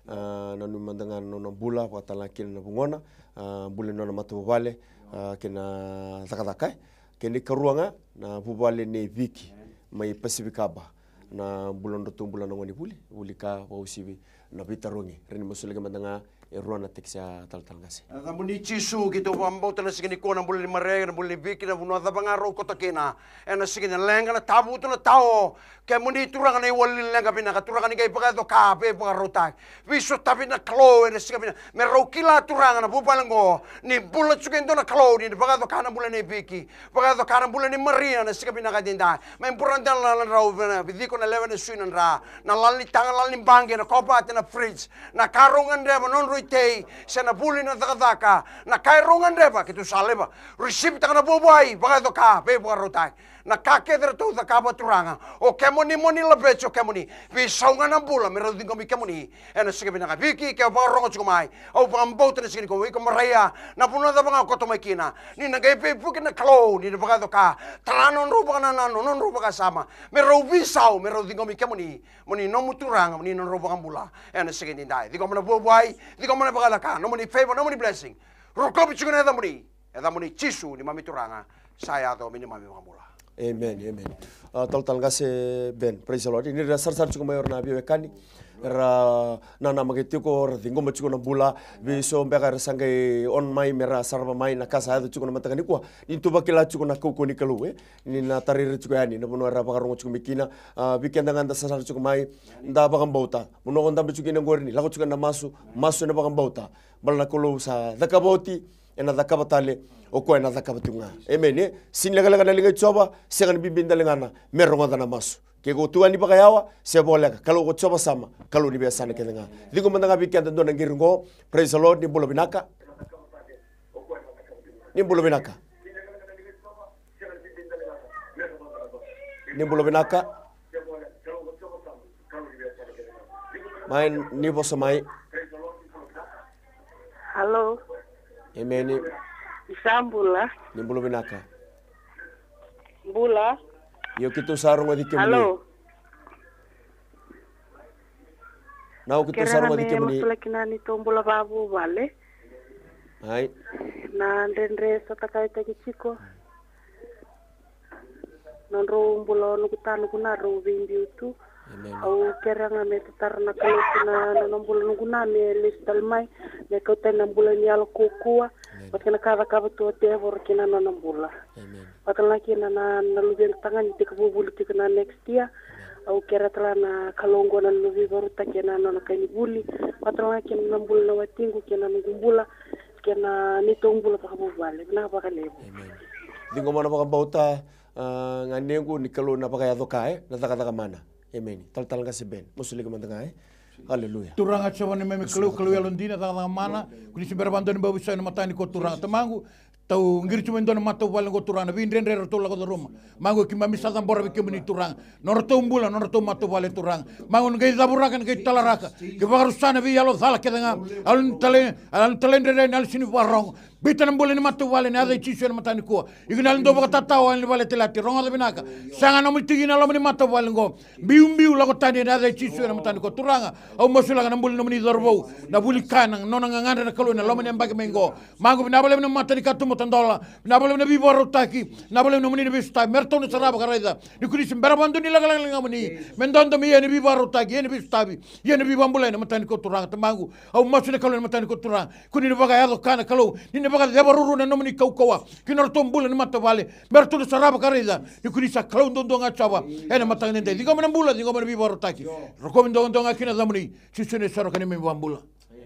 A, nanumi mada ga na nona bula, vakatale ga kina na vugona. A, bula ni nona matavuvale, a, kei na cakacaka, e. Kei na ikarua ga, na vuvale nei Viki, mai Pasifikaba. Na bula nodratou bula na gonevuli, vuli ka vakausivi na veitarogi. Rawa ni masulaki mada ga e rua na tekisi ya Talatala Qase. Ena yacamuni Jisu, keitou vakabauta na siga nikua na bula ni Maria, na bula ni Viki, na vanua cava ga rau koto kina. Ena siga ni leqa na tavutu na tao, kemuni Turaga na iwali ni leqa vinaka, Turaga ni qai vakayaco ka veivakarautaki. Veisotavi na Kalou ena siga vinaka. Me rau kila Turaga na vuvale oqo, ni bula tiko e dua na Kalou, ni vakayaco ka na bula nei Viki. Vakayaco ka na bula ni Maria na siga vinaka edaidai. Mai Buradela na drau vena, veciko na lewe na sui na dra. Na lala ni taga, lala ni baqe, na kovate, na fridge. Na ka rau gadreva, nodrau itei, se na vuli na cakacaka. Na ka e rau gadreva, keitou sa laiva. Receive taka na vuavuai, vakayaco ka veivakarautaki. Na ka kece ratou cakava Turaga. O kemuni mo ni laveti o kemuni. Veisau ga na bula me rau ciqomi kemuni. Ena siga vinaka Viki, ke o vakarogo tiko mai. Au vakabauta na siga nikua, o iko Maria, na vanua cava ga o koto mai kina. Ni na qai veivuke na Kalou, ni na vakayaco ka. Tara nodrau vakanananu, nodrau vakasama. Me rau veisau, me rau ciqomi kemuni. Mo ni nomu Turaga, mo ni nodrau vakabula. Ena siga edaidai. Ciqoma na vuavuai, ciqoma na vakayaco ka. Nomuni favor, nomuni blessing. Rokovi tiko na yacamuni. Yacamuni Jisu neimami Turaga, sa yaco me neimami Vakabula. Emeni, emeni. A, Talatala Qase Ben, praise the Lord. Ni ra sarasara tiko mai o ira na veiwekani, era nanamaki tiko, ra ciqoma tiko na bula, vei so beka era sa qai on mai me ra sarava mai na ka sa yaco tiko na mataka nikua. Ni tu vakila tiko na kaukauwa ni Kalou, e. Ni na tarai ira tiko yani na vanua era vakarogo tiko mai kina. A, vei keda ga da sarasara tiko mai, da vakabauta. Vanua ko dabe tiko kina oqori ni lako tiko na masu, masu ena vakabauta. Baleta na Kalou sa cakava oti, ena cakava tale, o koya ena cakava tiko ga. Emeni, e? Sega ni lekaleka na liga i Jiova, sega ni bibi na ligana me rogoca na masu. Ke ko tu yani vakayawa se voleka, Kalou ko Jiova Sama, Kalou ni veiyasana kece ga. Ciqoma mada ga vei keda dua na qiri qo. Praise the Lord, ni bula vinaka. Ni bula vinaka. Ni bula vinaka. Mai, ni vosa mai. Hello. Emeni. Ni sa bula? Ni bula vinaka. Bula. Io, keitou sa rogoci kemuni. Hello. Nau, keitou sa rogoci kemuni. Kerea ga me masulaki na neitou bula vakavuvale. Ai. Na dredre sa takaitaki tiko. Nodrau bula o noqu ta, noqu na rau veibiu tu. Emeni. Au kerea ga me tatara na Kalou kina nona bula noqu na me lesu tale mai, me kauta na bula ni yalo kaukaua. Emeni. Kena ka cakava tu o tevoro kina nona bula. Amen. Vatalega kina na, na luvequ tagane ni tekivu vuli tiko na next year. Au kerea tale na Kalou qo na nona veivakarautaki ena nona kai ni vuli. Vatalega kina na bula na watiqu kei na noqu bula kei na neitou bula vakavuvale. Vinaka vakalevu. Amen. Ciqoma na vakabauta, ah, ganequ, ni Kalou na vakayaco ka, e, na cakacaka mana. Amen. Talatala Qase Ben, masulaki mada ga, e. Aleluya. Turaga Jiova ni meme Kalou, Kalou yalodina, cakacaka mana. Ko ni se bera vakadua ni bau veisau ena mataka nikua Turaga. Tamaqu, tau qiri tu mai dua na matavuvale qo Turaga, na veidredre ratou lako curuma. Maqu, keimami sa cabora vei kemuni Turaga. Nodratou bula, nodratou matavuvale Turaga. Maqu, na qai cavuraka, na qai talaraka, qai vakarusa na veiyalo cala kece ga. Yalo ni tale, yalo ni talaidredre, na yalo sega ni vakarogo. Biuta na bula ni matavuvale ena yaca i Jisu ena mataka nikua. Iko na yalo ni dau vakatatao, yalo ni vale talati, rogoca vinaka. Sega na nomuni tikina ena loma ni matavuvale qo. Biubiu, lako tani ena yaca i Jisu ena mataka nikua Turaga. Au masulaka na bula ni nomuni cauravou, na vuli kaya na nona gagadre na Kalou ena loma ni yabaki mai qo. Maqu, vinaka vakalevu na mata ni katuba tadola. Vinaka vakalevu na veivakarautaki. Vinaka vakalevu na nomuni na veisotavi me ratou na sarava ka raica ni ko ni se bera vakadua ni lekaleka na ligamuni. Me dodo me ia na veivakarautaki, ia na veisotavi, ia na veivakabulai ena mataka nikua Turaga. Tamaqu, au masu na Kalou ena mataka nikua Turaga. Ko ni na vakayaco ka na Kalou, ni na vakaceva ruarua na nomuni kaukauwa ki na nodratou bula ni matavuvale, me ratou na sarava ka raica ni ko ni sa Kalou duadua ga Jiova. Ena mataka edaidai, ciqoma na bula, ciqoma na veivakarautaki. Rokovi duadua ga kina na yacamuni, Jisu na isoro ka neimami iVakabula.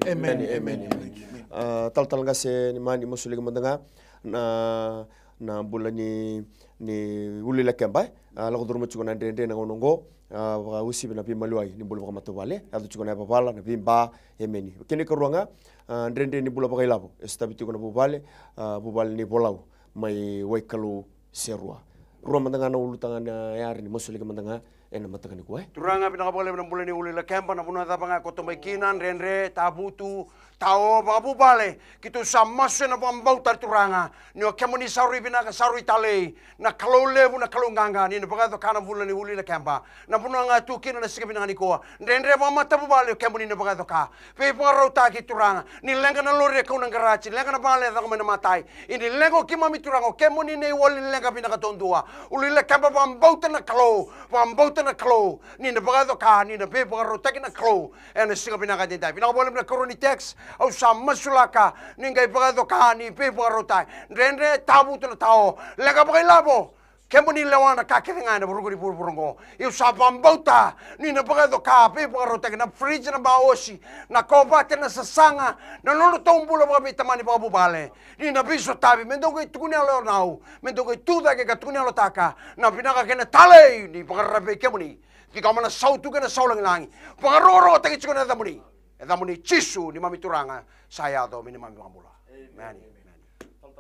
Emeni, emeni, emeni. Ah, Talatala Qase ni mani, masulaki mada ga na, na bula ni, ni ulu i Lakeba, e. Ah, lako curuma tiko na dredre na gauna oqo. Ah, vakauasivi na veimaliwai ni bula vakamatavuvale, yaco tiko na yavavala, na veiba. Emeni. Kena ikarua ga, ah, dredre ni bula vakailavo e sotavi tiko na vuvale, ah, vuvale ni Volau mai Waikalou, Serua. Rua mada ga na ulutaga na yari ni masulaki mada ga ena mataka nikua, e. Turaga, vinaka vakalevu na bula ni ulu i Lakeba, na vanua cava ga e koto mai kina, dredre, tavutu, tao, vakavuvale. Keitou sa masu ena vakabauta Turaga, ni o kemuni sa rui vinaka, sa rui talei, na Kalou levu, na Kalou qaqa, ni na vakayaco ka na bula ni ulu i Lakeba. Na vanua ga tu kina na siga vinaka nikua, dredre vakamatavuvale, o kemuni na vakayaco ka. Veivakarautaki Turaga, ni leqa na lori e kau na qaraji, leqa na vale e caka mai na matai. Ia ni leqa o keimami Turaga, o kemuni na iwali ni leqa vinaka duadua. Ulu i Lakeba, vakabauta na Kalou, vakabauta na Kalou, ni na vakayaco ka, ni na veivakarautaki na Kalou. Ena siga vinaka edaidai, vinaka vakalevu na ikarua ni text, au sa masulaka ni qai vakayaco ka, ni veivakarautaki. Dredre, tavutu na tao, leqa vakailavo. Kemuni lewa na ka kece ga ena vuravura, vuravura oqo. Au sa vakabauta ni na vakayaco ka, veivakarautaki, na fridge, na baosi, na kovate, na sasaga, na nodratou bula vakaveitamani, vakavuvale. Ni na veisotavi, me dou qai tukuni yalo nau, me dou qai tu cake ka tukuni yalotaka na vinaka kei na talei ni vakararavi vei kemuni. Ciqoma na sautu kei na sau lagilagi, vakarokorokotaki tiko na yacamuni. Yacamuni Jisu neimami Turaga, sa yaco me neimami iVakabula. Emeni.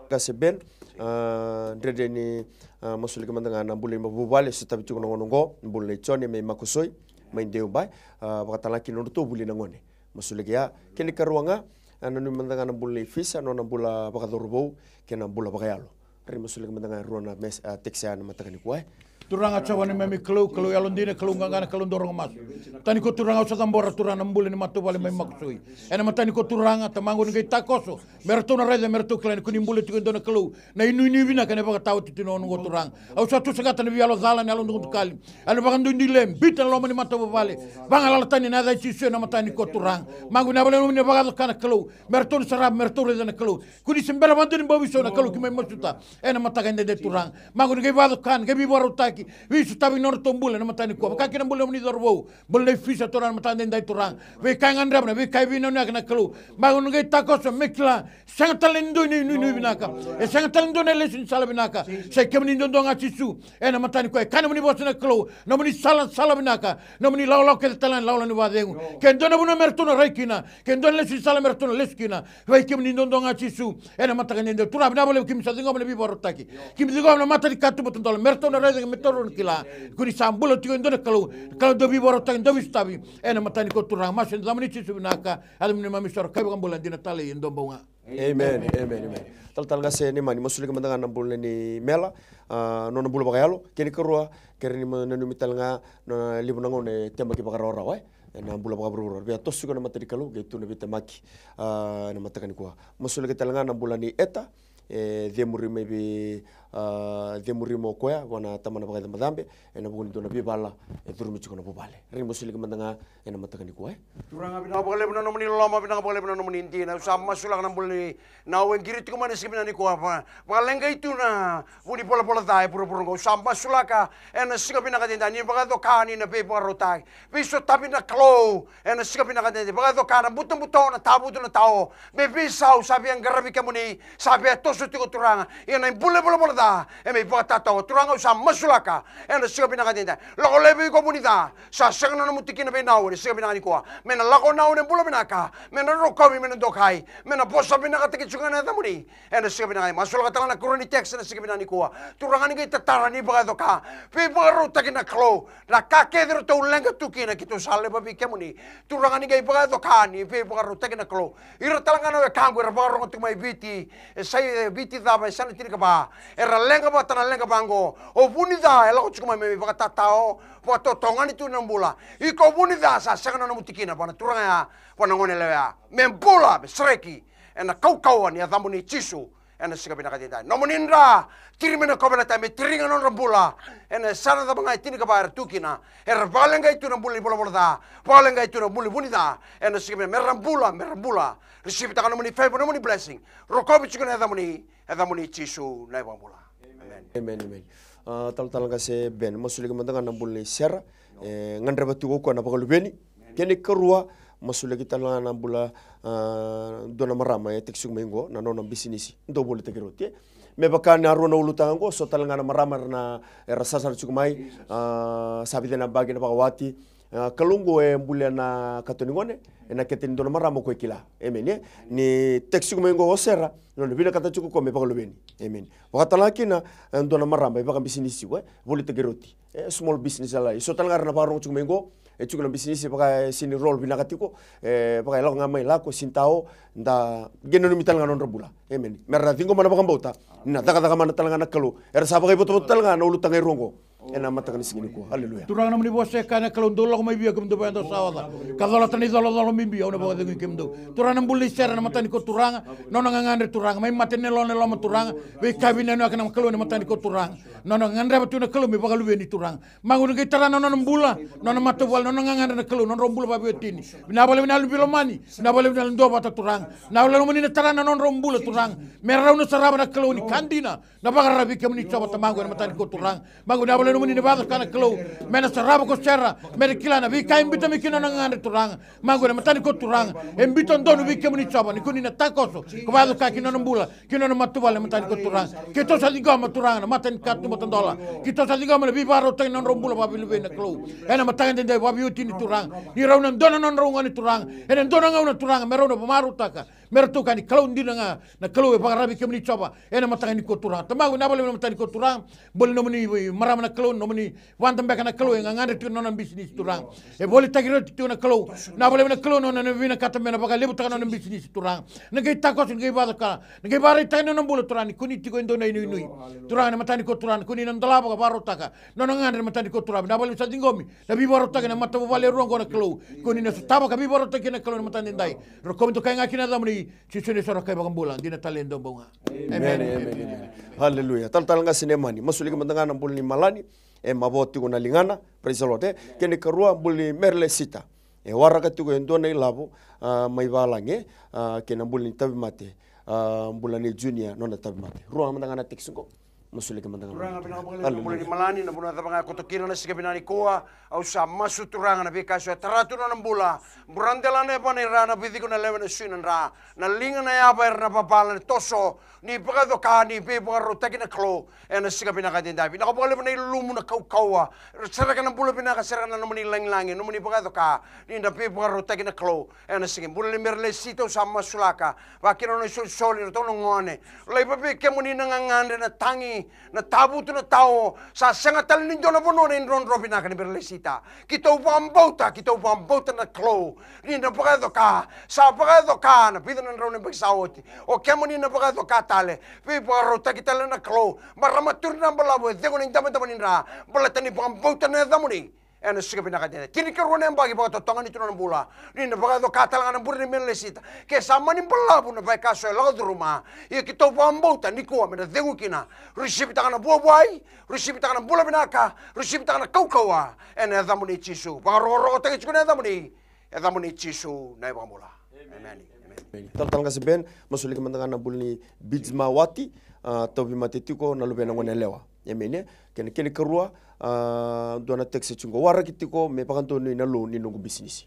Qase Ben, ah, dredre ni, ah, masulaki mada ga na bula ni vuvale e sotavi tiko na gauna oqo, bula nei Jone mai Makosoi, mai Deubai, ah, vakatalega kina nodratou vuli na gone. Masulaki ya. Kena ikarua ga, ah, nanumi mada ga na bula nei Fisa, nona bula vakacauravou kei na bula vakayalo. Rai masulaki mada ga e rua na mes-, ah, text ena mataka nikua, e. Turaga Jiova ni meme Kalou, Kalou yalodina, Kalou qaqa, na Kalou dau rogo masu. Mataka nikua Turaga, au sa cabora Turaga na bula ni matavuvale mai Makosoi. Ena mataka nikua Turaga, Tamaqu, ni qai takoso me ratou na raica, me ratou kila ni ko ni bula tiko e dua na Kalou, na inuinui vinaka ena vakataotioti ni gauna oqo Turaga. Au sa tu saqata na veiyalo cala, na yalo dukadukali, yalo vakaduiduile, biuta na loma ni matavuvale, vagalala tani ena yaca i Jisu ena mataka nikua Turaga. Maqu, vinaka vakalevu na nomuni vakayaco ka na Kalou, me ratou na sarava, me ratou raica na Kalou. Ko ni se bera vakadua ni bau veisau na Kalou, keimami masuta ena mataka edaidai Turaga. Maqu, ni qai vakayaco ka, ni qai veivakarautaki, veisotavi nodratou bula ena mataka nikua. Vaka kina na bula ni nomuni cauravou, bula nei Fisa Turaga, ena mataka edaidai Turaga. Veika e gadreva, na veika e veinauniyaka na Kalou. Maqu, ni qai takoso me kila, sega tale ni dua na inuinui vinaka, e sega tale ni dua na lesu ni sala vinaka. Sa i kemuni duadua ga Jisu. Ena mataka nikua, e kaya na nomuni vosa na Kalou, nomuni sala, sala vinaka, nomuni lakolako kece tale ga na lakolako ni vakacegu. Ke dua na vanua me ratou na rai kina, ke dua na lesu ni sala me ratou na lesu kina. Vei kemuni duadua ga Jisu. Ena mataka edaidai Turaga, vinaka vakalevu, keimami sa ciqoma na veivakarautaki. Keimami ciqoma na mata ni katuba tadola, me ratou na raica, me ratou na kila ni ko ni sa bula tiko e dua na Kalou, na Kalou dau veivakarautaki, dau veisotavi. Ena mataka nikua Turaga, masu ena yacamuni Jisu vinaka, yacamuni neimami isoro ka iVakabula dina talei e dua bau ga. Emeni, emeni, emeni. Talatala Qase ni mani, masulaki mada ga na bula nei Mela, ah, nona bula vakayalo. Kena ikarua, kere ni ma-, nanumi tale ga na levu na gauna e temaki vakarawarawa, e. Ena bula vakavuravura, via toso tiko na mata ni Kalou, qai tu na veitemaki, ah, ena mataka nikua. Masulaki tale ga na bula nei Eta, e cemuri mai vei, A, cemuri mai o koya vua na tamana vakaicabecabe ena vuku ni dua na veivala e curumi tiko na vuvale. Rai masulaki mada ga ena mataka nikua, e. Turaga, vinaka vakalevu na nomuni loloma, vinaka vakalevu na nomuni dina. Au sa masulaka na bula ni, na au e qiri tiko mai na siga vinaka nikua, va, vakaleqai tu na vu ni volavola ca e vuravura oqo. Au sa masulaka ena siga vinaka edaidai, ni vakacoka ni na veivakarautaki, veisotavi na Kalou. Ena siga vinaka edaidai, vakacoka na butobuto, na tavutu, na tao, me veisau sa via qaravi kemuni, sa via toso tiko Turaga. Ia na ibula ni volavola ca e mai vakatatao. Turaga, au sa masulaka ena siga vinaka edaidai, lako laivi iko, vu ni ca. Sa sega na nomu tikina vei Nau ena siga vinaka nikua. Me na lako Nau ena bula vinaka, me na rokovi, me na dokai, me na vosa vinakataki tiko ga na yacamuni. Ena siga vinaka, masulaka tale ga na ikarua ni text ena siga vinaka nikua. Turaga, ni qai tatara, ni vakacoka, veivakarautaki na Kalou. Na ka kece ratou leqa tu kina, keitou sa laiva vei kemuni. Turaga, ni qai vakacoka, ni veivakarautaki na Kalou. Ira tale ga na wekaqu era vakarogo tiko mai Viti, e sa i Viti cava, e sa na tinikava, era leqa vata na leqa vaqo. O vu ni ca e lako tiko mai me mai vakatatao, vakatotogani tu na bula. Iko vu ni ca, sa sega na nomu tikina vua na turaga ya, vua na gone yalewa ya. Me bula, me sereki ena kaukauwa ni yacamuni Jisu. Ena siga vinaka edaidai, nomuni dra, tiri mai na kauveilatai me tiri ga na nodra bula. Ena yasana cava ga e tinikava era tu kina, era vakaleqai tu na bula ni volavola ca, vakaleqai tu na bula ni vu ni ca. Ena siga vinaka, me ra bula, me ra bula. Receivitaka nomuni favor, nomuni blessing. Rokovi tiko na yacamuni, yacamuni Jisu na iVakabula. Amen. Amen, amen. A, talatala qase Ben, masulaki mada ga na bula nei Sera. E gadreva tiko o koya na vakaluveni. Kena ikarua, masulaki tale ga na bula, a, dua na marama e text tiko mai qo, na nona bisinisi. Dou volitaki roti, e. Me vaka na rua na ulutaga qo, so tale ga na marama era na, era sarasara tiko mai, a, sa vica na yabaki na vakawati. A, Kalou qo e bulia na kato ni gone ena kete ni dua na marama o koya e kila. Amen, e. Ni text tiko mai qo o Sera, nona vinakata tiko o koya me vakaluveni. Amen. Vakatale ga kina, e, dua na marama e vakabisinisi tiko, e. Volitaki roti. E, small business yalai. So tale ga era na vakarogo tiko mai qo, e tiko na bisinisi vaka e sini roll vinaka tiko, e, vaka e lako ga mai lako, sini tao, da qai nanumi tale ga na nodra bula. Amen. Me ra ciqoma na vakabauta ni na cakacaka mana tale ga na Kalou. Era sa vakaivotavota tale ga na ulutaga e rua qo ena mataka ni siga nikua. Aleluya. Turaga, nomuni vosa e kaya na Kalou, dou lako mai vei au kemudou va e dou sa oca ka colata na icolacola bibi, au na vakacegui kemudou. Turaga, na bula nei Sera ena mataka nikua Turaga, nona gagadre Turaga, mai mate ni yaloyalo, na loma Turaga, veika e vinaka na Kalou ena mataka nikua Turaga. Nona gadreva tu na Kalou me vakaluveni Turaga. Magu ni qai tara na nona bula, nona matavuvale, nona gagadre na Kalou, nodrau bula vakaveiwatini. Vinaka vakalevu na yalo ni veilomani, vinaka vakalevu na yalo ni duavata Turaga. Vinaka vakalevu nomuni na tara na nodrau bula Turaga. Me rau na sarava na Kalou ni ka dina, na vakararavi kemuni Jiova Tamaqu ena mataka nikua Turaga. Magu vinaka vakalevu nomuni na vakacoka na Kalou. Me na sarava ko Sera, me na kila na veika e biuta mai kina nona gagadre Turaga. Magu ena mataka nikua Turaga. E biuta donu vei kemuni Jiova, ni koni na takoso, ko vakacoka ki nona bula. Ki nona matavuvale ena mataka nikua Turaga. Keitou sa ciqoma Turaga na mata ni katuba tadola. Keitou sa ciqoma na veivakarautaki na nodrau bula vakaveiluvei na Kalou. Ena mataka edaidai vakaveiwatini Turaga. Ni rau na dua na nodrau gone Turaga. Ena dua na gauna Turaga me rau na vakamarautaka me ratou kaya ni Kalou dina ga na Kalou e vakararavi kemuni Jiova. Ena mataka nikua Turaga. Tamaqu vinaka vakalevu ena mataka nikua Turaga. Bula nomuni marama na Kalou, nomuni vada beka na Kalou e gagadre tiko na nona bisinisi Turaga. E volitaki roti tiko na Kalou. Vinaka vakalevu na Kalou na nona vinakata me na vakalevutaka na nona bisinisi Turaga. Na qai takoso, na qai vakacoka, na qai vakaraitaka na nona bula Turaga ni koni tiko e dua na inuinui. Turaga ena mataka nikua Turaga, koni na dolava ka vakarautaka na nona gagadre ena mataka nikua Turaga. Vinaka vakalevu sa ciqomi na veivakarautaki ena matavuvale e rua oqo na Kalou. Koni na sotava ka veivakarautaki kina na Kalou ena mataka edaidai. Rokovi dokai ga kina na yacamuni Jisu na iSoro ka iVakabula dina tale e dua bau ga. Amen. Amen, amen, amen. Aleluya. Talatala qase Nemani, masulaki mada ga na bula ni Malani. E mavoa tiko na ligana. Praise the Lord, e. Kena ikarua, bula ni Merelesita. E waraka tiko e dua na ilavo, a, mai valagi, e, a, kei na bula ni tauvimate, a, bula nei Junior nona tauvimate. Rua mada ga na text qo. Masulaki mada ga. Turaga, vinaka vakalevu na bula ni Malani, na vanua cava ga e koto kina ena siga vinaka nikua. Au sa masu Turaga na veika eso e tara tu na nona bula. Bura delana e vana i ra, na viciko, na lewe, na sui, na dra, na liga, na yava, era na vavala, na toso. Ni vakacoka, ni veivakarautaki na Kalou ena siga vinaka edaidai. Vinaka vakalevu na ilumu, na kaukauwa. Sereka na bula vinaka, sereka na nomuni lagilagi, nomuni vakacoka ni na veivakarautaki na Kalou. Ena siga, bula ni Merelesita au sa masulaka, vakakina nona isolisoli, iratou na gone. Laiva vei kemuni na gagadre, na tagi, na tavutu, na tao. Sa sega tale ni dua na vanua na idrodro vinaka ni Merelesita. Keitou vakabauta, keitou vakabauta na Kalou ni na vakayaco ka, sa vakayaco ka na vica na drau na yabaki sa oti. O kemuni na vakayaco ka tale, veivakarautaki tale na Kalou. Marama turi na balavu e cegu na idavodavo ni dra, baleta ni vakabauta na yacamuni. Ena siga vinaka dede, tinikarua na yabaki vakatotoga ni tu na nona bula. Ni na vakayaco ka tale ga na bure ni Melesita. Ke sa mani balavu na veika so e lako curuma. Ia keitou vakabauta nikua me na cegu kina. Risivitaka na vuavuai, risivitaka na bula vinaka, risivitaka na kaukauwa. Ena yacamuni Jisu. Vakarokorokotaki tiko na yacamuni. Yacamuni Jisu na iVakabula. Emeni. Emeni. Talatala Qase Ben, masulaki mada ga na bula ni Bijma Wati, a, tauvimate tiko na luvena gone yalewa. Emeni. Kena kena ikarua, a, dua na text tiko, waraki tiko me vakadonui na loan ni noqu bisinisi.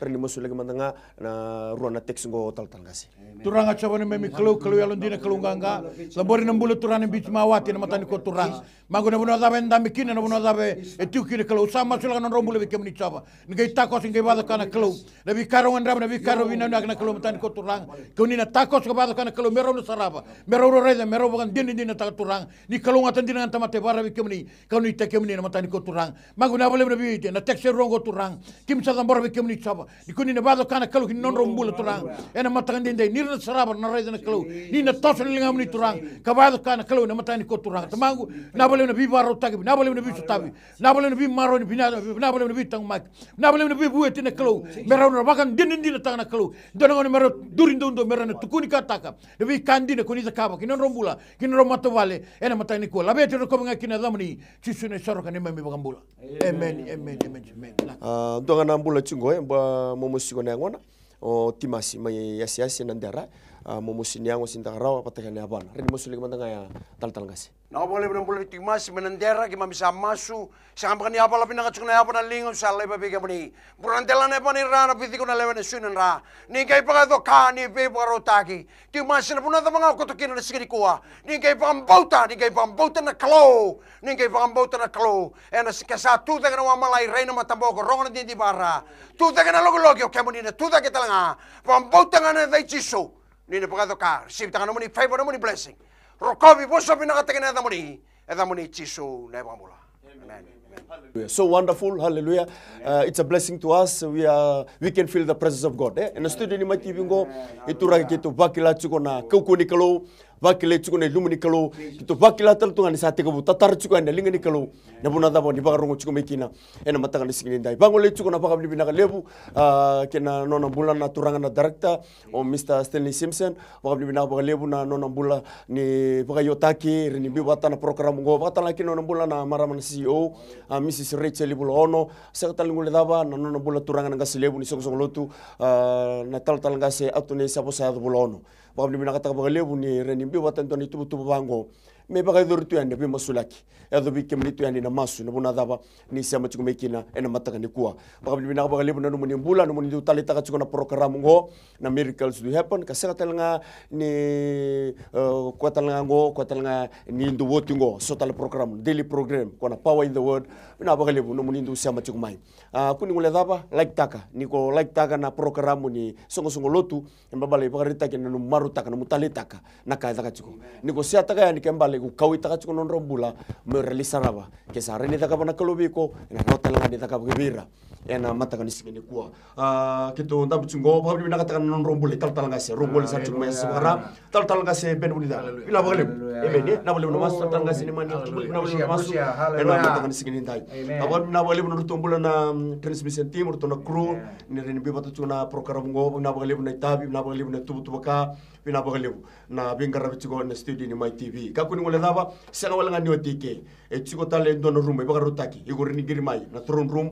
Reni masulaki mada ga na rua na text qo, Talatala Qase. Turaga Jiova na neimami Kalou, Kalou yalodina, Kalou qaqa. Cabori na bula turaga ni Bijma Wati ena mataka nikua Turaga. Mago, na vanua cava e dabe kina, na vanua cava e tiko kina Kalou. Sa masulaka na nodrau bula vei kemuni Jiova. Ni qai takoso, ni qai vakacoka na Kalou. Na veika rau gadreva, na veika rau vinakvinaka na Kalou ena mataka nikua Turaga. Kau ni na takoso ka vakacoka na Kalou, me rau na sarava. Me rau raica, me rau vakadinadinataka Turaga. Ni kalougata dina ga na tamata e vakarau vei kemuni. Kau ni ta kemuni ena mataka nikua Turaga. Mago, vinaka vakalevu na vei, na text e rua qo Turaga. Keimami sa cabora vei kemuni Jiova. Ni kau ni na vakacoka na Kalou ki na nodrau bula Turaga. Ena mataka daidai, ni ra na sarava, na raica na Kalou. Ni na toso na ligamuni Turaga. Ka vakacoka na Kalou ena mataka nikua Turaga. Tamaqu, vinaka vakalevu na veivakarautaki, vinaka vakalevu na veisotavi. Vinaka vakalevu na veimaroroi, vinaka, vinaka vakalevu na veitaqomaki. Vinaka vakalevu na veivueti na Kalou. Me rau na vakadinadinataka na Kalou. Dua na gauna me rau duri doudou, me rau na tukuni kataka na veika dina ko ni cakava ki na nodrau bula, ki na nodrau matavuvale. Ena mataka nikua, laveti, rokovi ga kina yacamuni. Jisu na isoro ka neimami iVakabula. Emeni, emeni, emeni, emeni. A, dua ga na bula tiko qo, e ba momosi tiko na yagona. O Timasi mai Yasiyasi, Nadera. A, momosi ni yago, Sidakarawa vata kei na yavana. Reni masulaki mada ga ya, Talatala Qase. Vinaka vakalevu na bula ni Timasi mai Nadera, keimami sa masu. Sa baka ni yavala vinaka tiko na yava na liga, au sa laiva vei kemuni. Bura na delana, yavana, ira na vici ko na lewe na sui na dra. Ni qai vakacoka, ni veivakarautaki. Timasi, na vanua cava ga o koto kina na siga nikua. Ni qai vakabauta, ni qai vakabauta na Kalou. Ni qai vakabauta na Kalou. Ena siga sa tu cake na wamalai, rai na mataboko, rogo na didivara. Tu cake na lokiloki, o kemuni na tu cake tale ga. Vakabauta ga na yaca i Jisu. Ni na vakacoka, risivitaka na nomuni favour, nomuni blessing. Rokovi, vosa vinakataki na yacamuni. Yacamuni Jisu na iVakabula. Amen. Amen. Hallelujah. So wonderful, hallelujah. Uh, it's a blessing to us. We are, we can feel the presence of God. Eh? Ena studio ni Mai T V qo, e turaga, keitou vakila tiko na kaukauwa ni Kalou, vakila tiko na ilumu ni Kalou, keitou vakila tale tu ga ni sa tekivu tatara tiko yani na liga ni Kalou. Na vanua cava ni vakarorogo tiko mai kina ena mataka ni siga nidai. Vagolei tiko na vakavinavinaka levu, ah, kei na nona bula na turaga na director, o Mister Stanley Simpson. Vakavinavinaka vakalevu na nona bula ni vakaiotaki, ira ni biu vata na program qo. Vakatalega kina nona bula na marama na C E O, ah, Missus Rachel Vulaono. Sega tale ni guilecava na nona bula turaga na qase levu ni soqosoqo lotu, ah, na talatala qase Attorney Savosa Yaco Vulaono. Vakavinavinakataka vakalevu ni ira ni biu vata e dua na ituvatuva vaqo. Me vakayacori tu yani na veimasulaki. Yacovi kemuni tu yani na masu, na vanua cava ni sema tiko mai kina ena mataka nikua. Vakavinavinaka vakalevu na nomuni bula, nomuni dau taleitaka tiko na program qo, na Miracles Do Happen, ka sega tale ga ni, eh, koya tale ga qo, koya tale ga ni dau oti qo, so tale program, daily program, ko na Power in the Word. Vinaka vakalevu nomuni dau sema tiko mai. Ah, kua ni guilecava, like taka, ni ko like taka na program ni soqosoqo lotu, e balebale e vakaraitaki na nomu marautaka, nomu taleitaka na ka e caka tiko. Ni ko seataka yani, ke balebale ko kauwaitaka tiko na nodrau bula, me ra lai sarava. Ke sa rawa ni cakava na Kalou vei iko, ena rawa tale ga ni cakava vei ira ena mataka ni siga nikua. Ah, keitou dabe tiko qo, vakavinavinakataka na nodrau bula italatala qase, rau gole sara tiko mai, sa vakara. Talatala qase Ben Vunica. Vinaka vakalevu. Amen. Vinaka vakalevu na masu, talatala qase ni mani, vinaka vakalevu na masu. Ena mataka ni siga nidai. Vinaka vakalevu na nodratou bula na, mm, transmission team, ratou na crew. Ni ra ni biu vata tiko na program qo, vinaka vakalevu na itavi, vinaka vakalevu na tuvatuva ka, vinaka vakalevu na veiqaravi tiko ena studio ni Mai T V. Kakua ni guilecava, sega wale ga ni oti eke. E tiko tale e dua na room e vakarautaki, iko rawa ni qiri mai na throne room.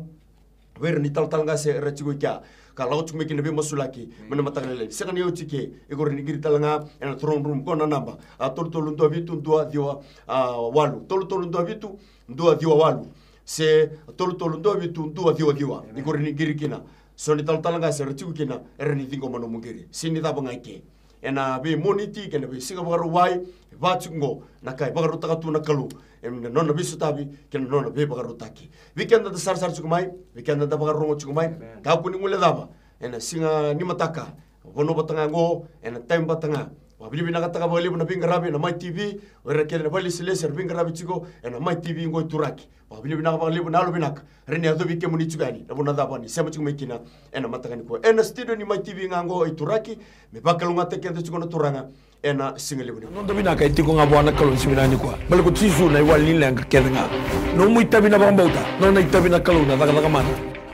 Vei ira ni talatala qase era tiko i kea ka lako tiko mai kina veimasulaki mai na mataka lailai. Sega ni oti eke, iko rawa ni qiri tale ga ena throne room, ko na naba, a, tolu tolu dua vitu dua ciwa, a, walu, tolu tolu dua vitu dua ciwa walu, se tolu tolu dua vitu dua ciwa ciwa. Iko rawa ni qiri kina. So ni talatala qase era tiko kina, era ni ciqoma nomu qiri. Se ni cava ga eke. Ena veimoniti kei na veisiga Vakarauwai e va tiko qo, na ka e vakarautaka tu na Kalou ena nona veisotavi kei na nona veivakarautaki. Vei keda da sarasara tiko mai, vei keda da vakarorogo tiko mai, kakua ni guilecava, ena siga ni mataka, vanua vata ga qo, ena taimi vata ga. Vakavinavinakataka vakalevu na veiqaravi ena Mai T V, o ira kece na vakailesilesi era veiqaravi tiko ena Mai T V qo iTuraki. Vakavinavinaka vakalevu na yalovinaka. Rawa ni yacovi kemuni tiko yani na vanua cava ni sema tiko mai kina ena mataka nikua. Ena studio ni Mai T V ga qo iTuraki, me vakalougatataki keda tiko na Turaga. ena siga levu ni. Noda vinaka e tiko ga vua na Kalou ni siga vinaka nikua. Baleta ko Jisu na iwali ni leqa kece ga. Nomu itavi na vakabauta, nona itavi na Kalou na cakacaka mana.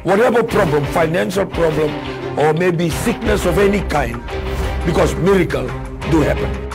Whatever problem, financial problem, or maybe sickness of any kind, because miracle do happen.